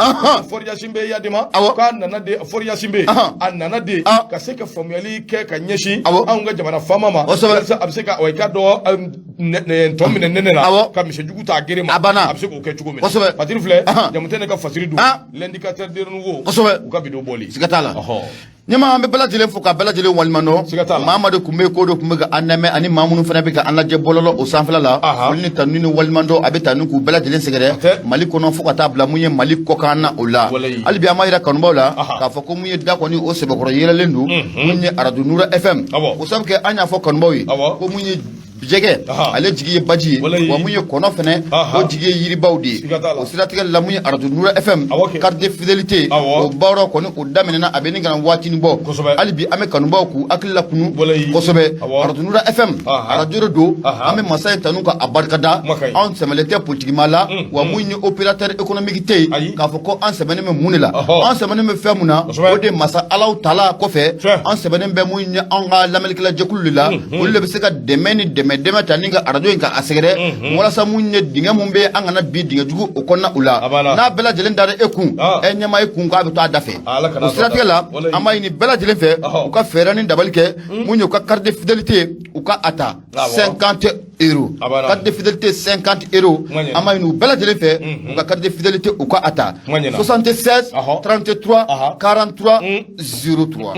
Faure Gnassingbé Eyadema. Awɔ. K'a nana de, Faure Gnassingbé. A nana de ka se ka faamuyali kɛ ka ɲɛsin Awɔ. anw ka jamana faama ma. Kosɛbɛ. Walasa a bɛ se ka, awa, i k'a dɔn tɔ minɛ nɛnɛ la. Awɔ. Ka misijugu ta a gere ma. A banna. A bɛ se k'o kɛ cogo min. Kosɛbɛ. Patiri filɛ, Jamutɛnɛ ka fasiri don. Ah. L'indicateur de renouveau. Kosɛbɛ. U ka vidéo bɔli. Siga t'a la. Ɔhɔ. Ɲɛma, an bɛ bɛɛ lajɛlen fo ka bɛɛ lajɛlen waleɲuman Siga t'a dɔn. La. Maa maa de tun bɛ yen, k'o de tun bɛ ka an lamɛn, ani maa minnu fana bɛ ka an lajɛ bɔlɔlɔ o sanfɛla la, foli ni tanuni ni waleɲuman dɔn a bɛ taa ni k'u bɛɛ lajɛlen sɛgɛrɛ Tɛ. Mali kɔnɔ fo ka taa bila mun ye Mali kɔkan na o la. Hali bi an b'a yira kanubaw la k'a fɔ ko mun ye da kɔni o sɛbɛkɔrɔ yɛlɛlen don mun ye arajo Nura FM. O sabu kɛ an y'a fɔ kanubaw ye ko mun ye jɛgɛ, ale jigi ye baji ye, wa mun ye kɔnɔ fɛnɛ, o jigi ye yiribaw de ye. Siga t'a la. O siratigɛ la, mun ye arajo Nura FM carte de fidélité, o baara kɔni o daminɛna, a bɛ ni ka na waatinin bɔ. Hali bi an bɛ kanubaw k'u hakili lakunu kosɛbɛ. Arajo Nura FM, arajo de don, an bɛ masa in tanu ka a barikada. Kuma ka ɲi. Anw sɛmɛlen tɛ politikima la, wa mun ye opérateur économique tɛ yen k'a fɔ ko an sɛmɛnen bɛ mun de la. An sɛmɛnen bɛ fɛn mun na, o de masa Alaw tala kɔfɛ, an sɛmɛnen bɛ mun ye anw ka lamɛnnikɛla jɛkulu de la. Olu de bɛ se ka dɛmɛ ni dɛmɛ dɛmɛ ta ni ka arajo in ka a sɛgɛrɛ, walasa mun ye dingɛ mun bɛ, an kana bin dingɛ jugu o kɔnɔna o la. A banna. N'a bɛɛ lajɛlen dara e kun, ɛ ɲɛma, e kun k'a bɛ to a da fɛ. Ala kana O siratigɛ la, to a da. an b'a ɲini bɛɛ lajɛlen fɛ, u ka fɛɛrɛ ni dabali kɛ mun ye u ka carte de fidélité, u ka a ta 50 euros. A banna. Carte de fidélité 50 euros. Kuma ɲɛna. An b'a ɲini u bɛɛ lajɛlen fɛ, u ka carte de fidélité, u ka a ta Kuma ɲɛna. 76 33 43 03.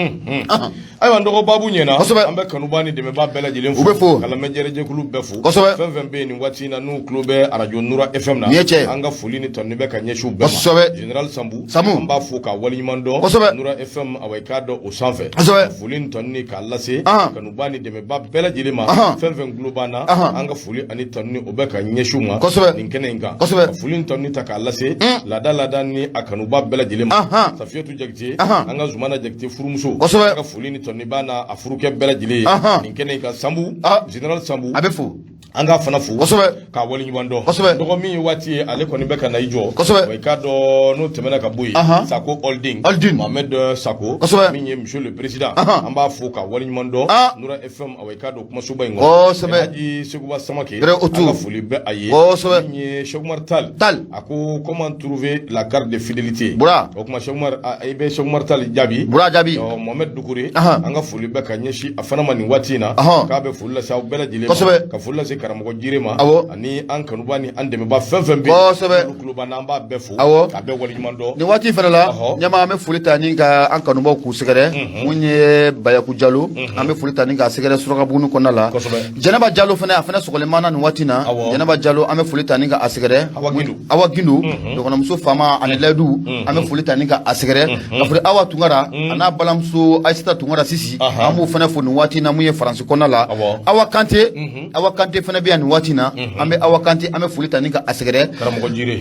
Ayiwa, n dɔgɔ, babu ɲɛna. An bɛ kanuba ni dɛmɛba bɛɛ lajɛlen U bɛ fo. Ka lamɛnjɛrɛjɛkulu bɛɛ fo. Fɛn fɛn bɛ yen nin waati in na, n'u tulo bɛ arajo Nura FM na, Nin ye tiɲɛ ye. an ka foli ni tanuni bɛ ka ɲɛsin u bɛɛ ma. Général Sambu, Samu. an b'a fo k'a waleɲuman dɔn. Nura FM, awa, i k'a dɔn o sanfɛ. Ka foli ni tanuni k'a lase kanuba ni dɛmɛba bɛɛ lajɛlen ma. Fɛn fɛn tulo b'an na, an ka foli ani tanuni o bɛ ka ɲɛsin u ma nin kɛnɛ in kan. Ka foli ni tanuni ta k'a lase laada laada ni a kanuba bɛɛ lajɛlen ma. Safiyatu Jakite, an ka Zumana Jakite furumuso, an ka foli ni tanuni b'a n'a a furukɛ bɛɛ lajɛlen ye nin kɛnɛ in kan. Sambu, général Sambu, A bɛ fo. an k'a fana fo k'a waleɲuman dɔn. Dɔgɔ, min ye waati ye, ale kɔni bɛ ka na i jɔ. Wa i k'a dɔn, n'o tɛmɛna ka bɔ yen, Sako Holding, Holding. Mohamed Sako, min ye monsieur le président, an b'a fo k'a waleɲuman dɔn. Nura FM, awa, i k'a dɔn kumasoba in kɔnɔ. Haji Seguba Samake, Yɛrɛ o an tu. ka foli bɛ a ye. Min ye Cheikh Oumar Tall, Tall. a ko comment trouver la carte de fidélité? Bura. O tuma Cheikh Oumar, i bɛ Cheikh Oumar Tall jaabi. Bura jaabi. Ɔ, Mohamed Doucouré, an ka foli bɛ ka ɲɛsin a fana ma nin waati in na. K'a bɛ foli lase aw bɛɛ lajɛlen ma. Ka foli lase karamɔgɔ Jire ma. Ani an kanuba ni an dɛmɛba fɛn fɛn bɛ yen. N'olu tulo b'an na, an b'a bɛɛ fo. K'a bɛɛ waleɲuman dɔn. Nin waati fana la, ɲɛma, an bɛ foli ta ni ka an kanubaw k'u sɛgɛrɛ. Mun ye Bayaku Jalo, an bɛ foli ta ni k'a sɛgɛrɛ Surakabugu kɔnɔna la. Jɛnɛba Jalo fana, a fana sɔgɔlen b'an na nin waati na. Jɛnɛba Jalo, an bɛ foli ta ni ka a sɛgɛrɛ. Awa Gindo. Awa Gindo, dɔgɔnɔmuso faama ani Layidu, an bɛ foli ta ni ka a sɛgɛrɛ. Ka foli Awa Tunkara a n'a balimamuso Ayisata Tunkara Sisi, an b'o fana fo nin waati na mun ye Faransi kɔnɔna la. Awa Kante, Awa Kante fana bɛ yan nin waati na. An bɛ Awa Kante, an bɛ foli ta ni ka a sɛgɛrɛ. Karamɔgɔ Jire.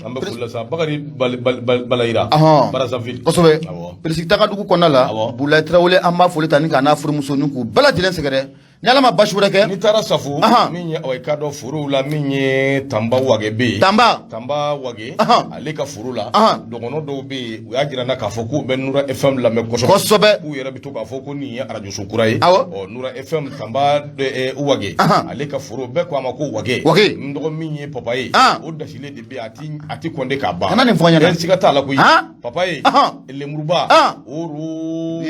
An bɛ foli lase Bakari Balayira. Brazzaville. Peresiki Tagadugu kɔnɔna la, Bulayi Tarawele, an b'a foli ta ni k'a n'a furumuso ni k'u bɛɛ lajɛlen sɛgɛrɛ. Ni Ala ma basi wɛrɛ kɛ. N'i taara Safo, min ye, awa, i k'a dɔn forow la, min ye Tanba Wage bɛ yen. Tanba. Tanba Wage, ale ka foro la, dɔgɔnɔ dɔw bɛ yen, u y'a jira n na k'a fɔ k'u bɛ Nura FM lamɛn kosɛbɛ. K'u yɛrɛ bɛ to k'a fɔ ko nin ye arajoso kura ye. Ɔ, Nura FM, Tanba Wage, ale ka foro, bɛɛ ko a ma ko Wage. Wage. N dɔgɔ, min ye papaye, o dasilen de bɛ yen, a ti kɔnde k'a ban. Kana nin fɔ n ɲɛna. Siga t'a la koyi. Papaye, lemuruba, oro,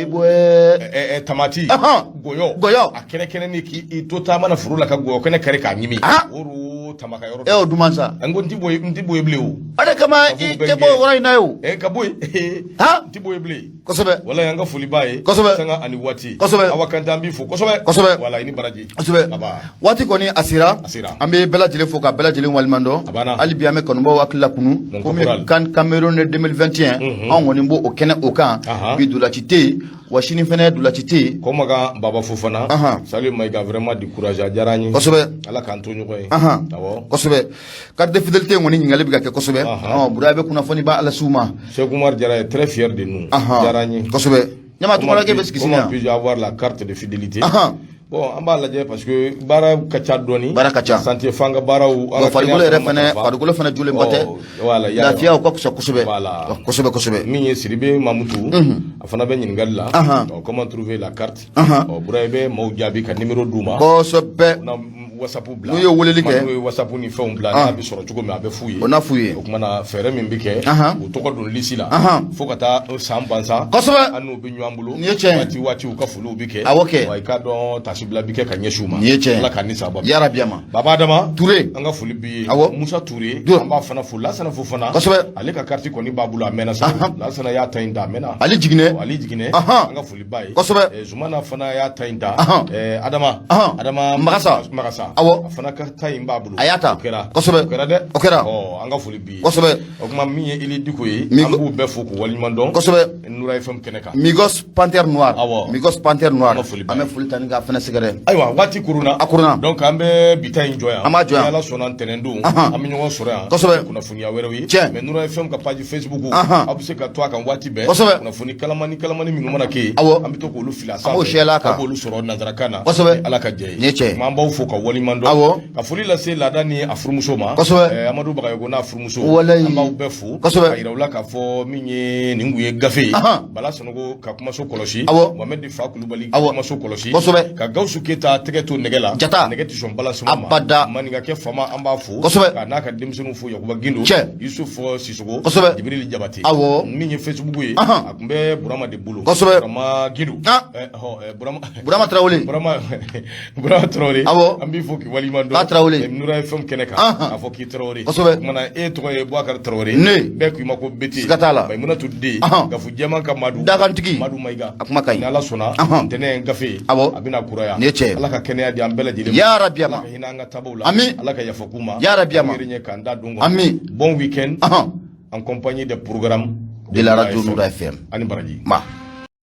tamati, gɔyɔ. Gɔyɔ. A kɛnɛ kɛnɛ ni k'i to taama na foro la ka gɔyɔ kɛnɛ kari k'a ɲimi. Oro tamaka yɔrɔ. E o duman sa. N ko n ti bɔ yen, n ti bɔ yen bilen o. O de kama i tɛ bɔ o yɔrɔ in na ye o. Ka bɔ yen. N ti bɔ yen bilen. Walayi, an ka foli b'a ye. Sanga ani waati. Awa Kante, an b'i fo kosɛbɛ. Wala, i ni baraji. Aba. Waati kɔni a sera. A sera. An bɛ bɛɛ lajɛlen fo ka bɛɛ lajɛlen waleɲuman dɔn. A banna. Hali bi an bɛ kanubaw hakili lakunu. Mon Komi caporal. CAN Cameroun 2021, anw kɔni b'o o kɛnɛ o kan. Bi dolaci tɛ yen, wa sini fɛnɛ dolaci tɛ yen. Kɔmakan Baba Fofana. Salut Maïga, vraiment du courage, a diyara an ye. Ala k'an to ɲɔgɔn ye. Awɔ. Kosɛbɛ. Carte de fidélité kɔni ɲininkali bɛ ka kɛ kosɛbɛ. Bura bɛ kunnafoni ba lase u ma. Cheikh Oumar Diarra est très fier de nous. Diyara an ye. Kosɛbɛ. Ɲama Tunkarakɛ bɛ sigi sini Comment yan. puis-je avoir la carte de fidélité? Bon, an b'a lajɛ parce que baara ka ca dɔɔni. Baara ka ca. Santé f'an ka baaraw. An Bon, ka farikolo kɛnɛya yɛrɛ fana fɛnɛ, matarafa. farikolo fɛnɛ jolenba tɛ. Ɔ, voilà, y'a ye. Lafiya o ka fisa kosɛbɛ. Voilà. Kosɛbɛ kosɛbɛ. Min ye Sidibe Mamutu, a fana bɛ ɲininkali la. Ɔ, comment trouver la carte? Ɔ, Bura, i bɛ maaw jaabi ka numéro d'u ma. Na WhatsApp bila N'u ye weleli kɛ. N'u ye WhatsApp ni fɛnw bila, n'a bɛ sɔrɔ cogo min, a bɛ f'u ye. O n'a f'u ye. O kuma na, fɛɛrɛ min bɛ kɛ, u tɔgɔ don lisi la fo ka taa san ban sa. An n'u bɛ ɲɔgɔn bolo. Nin ye tiɲɛ ye. Waati waati, u ka foliw bɛ kɛ. Awɔ kɛ. Wa i k'a dɔn, tasibila bɛ kɛ ka ɲɛsin u ma. Nin ye tiɲɛ ye. Ala k'an ni sababa. Yarabi ama. Baba Adama Ture. An ka foli b'i ye. Musa Ture. An b'a fana fo. Lasana Fofana. Ale ka carte kɔni b'a bolo a mɛnna sa. Lasana y'a ta in ta a mɛnna. Ale Jiginɛ. Ale Jiginɛ. An ka foli b'a ye. Zumana fana y'a ta in ta. Adama. Adama Magasa. Magasa. Awɔ. A fana ka ta in b'a bolo. A y'a ta. O kɛra. Kosɛbɛ. O kɛra dɛ. O kɛra. Ɔ, an ka foli b'i ye. O kuma, min ye Ili Diko ye, an b'u bɛɛ fo k'u waleɲuman dɔn. Nura FM kɛnɛ kan. Migos Panthère Noire. Awɔ. Migos Panthère Noire. An ka foli b'a An bɛ ye. foli ta ni k'a fɛnɛ sɛgɛrɛ. Ayiwa, waati kurunna. A kurunna. Donc an bɛ bi ta in jɔ yan. An b'a jɔ yan. Ni Ala sɔnna, ntɛnɛn don, an bɛ ɲɔgɔn sɔrɔ yan. Kunnafoniya wɛrɛw ye. Mais Nura FM ka page Facebook, aw bɛ se ka to a kan waati bɛɛ. Kunnafoni kalamani kalamani minnu mana kɛ yen, an bɛ to k'olu fili a sanfɛ. An b'o share a kan. Aw b'olu sɔrɔ nanzarakan na. Ni Ala ka jɛ ye. Nin ye tiɲɛ ye. An b'aw fo ka waleɲuman dɔn. Ka foli lase laada ni a furumuso ma. Amadu Bagayogo n'a furumuso. Walayi. An b'aw bɛɛ fo. Ka yira u la k'a fɔ min ye nin kun ye gafe ye. Bala Sanogo ka kumaso kɔlɔsi. Mohamed Fa Kulubali ka kumaso kɔlɔsi. Ka Gawusu Keyita tɛgɛ to nɛgɛ la. Jata. Nɛgɛ tɛ sɔn bala suma ma. Abada. Maninkakɛ faama, an b'a fo. Ka n'a ka denmisɛnninw fo, Yakuba Gindo. Yusuf Sisoko. Jibril Jabate. Min ye Facebook ye, a tun bɛ Burama de bolo. Burama Gindo. Burama. Burama Tarawele. Burama Tarawele. An b'i fo k'i waleɲuman dɔn. K'a Tarawele. Nura FM kɛnɛ kan. K'a fɔ k'i Tarawele. O kuma na, e tɔgɔ ye Bubakari Tarawele. Ne. Bɛɛ k'i ma ko Bete. Siga t'a la. Mayimunatu den. Gafu jɛman ka Madu. Dakantigi. Madu Mayiga. A kuma ka ɲi. Ni Ala sɔnna. Ntɛnɛn gafe. A bɛna kuraya. Nin ye tiɲɛ ye. Ala ka kɛnɛya di an bɛɛ lajɛlen ma. Yarabi ama. Ala ka hinɛ an ka tabaw la. Ami. Ala ka yafa k'u ma. Yarabi ama. An yɛrɛ ɲɛ k'an da don kɔnɔ. Ami. Bon week-end. En compagnie des programmes de la radio Nura FM. Ani baraji. Ma.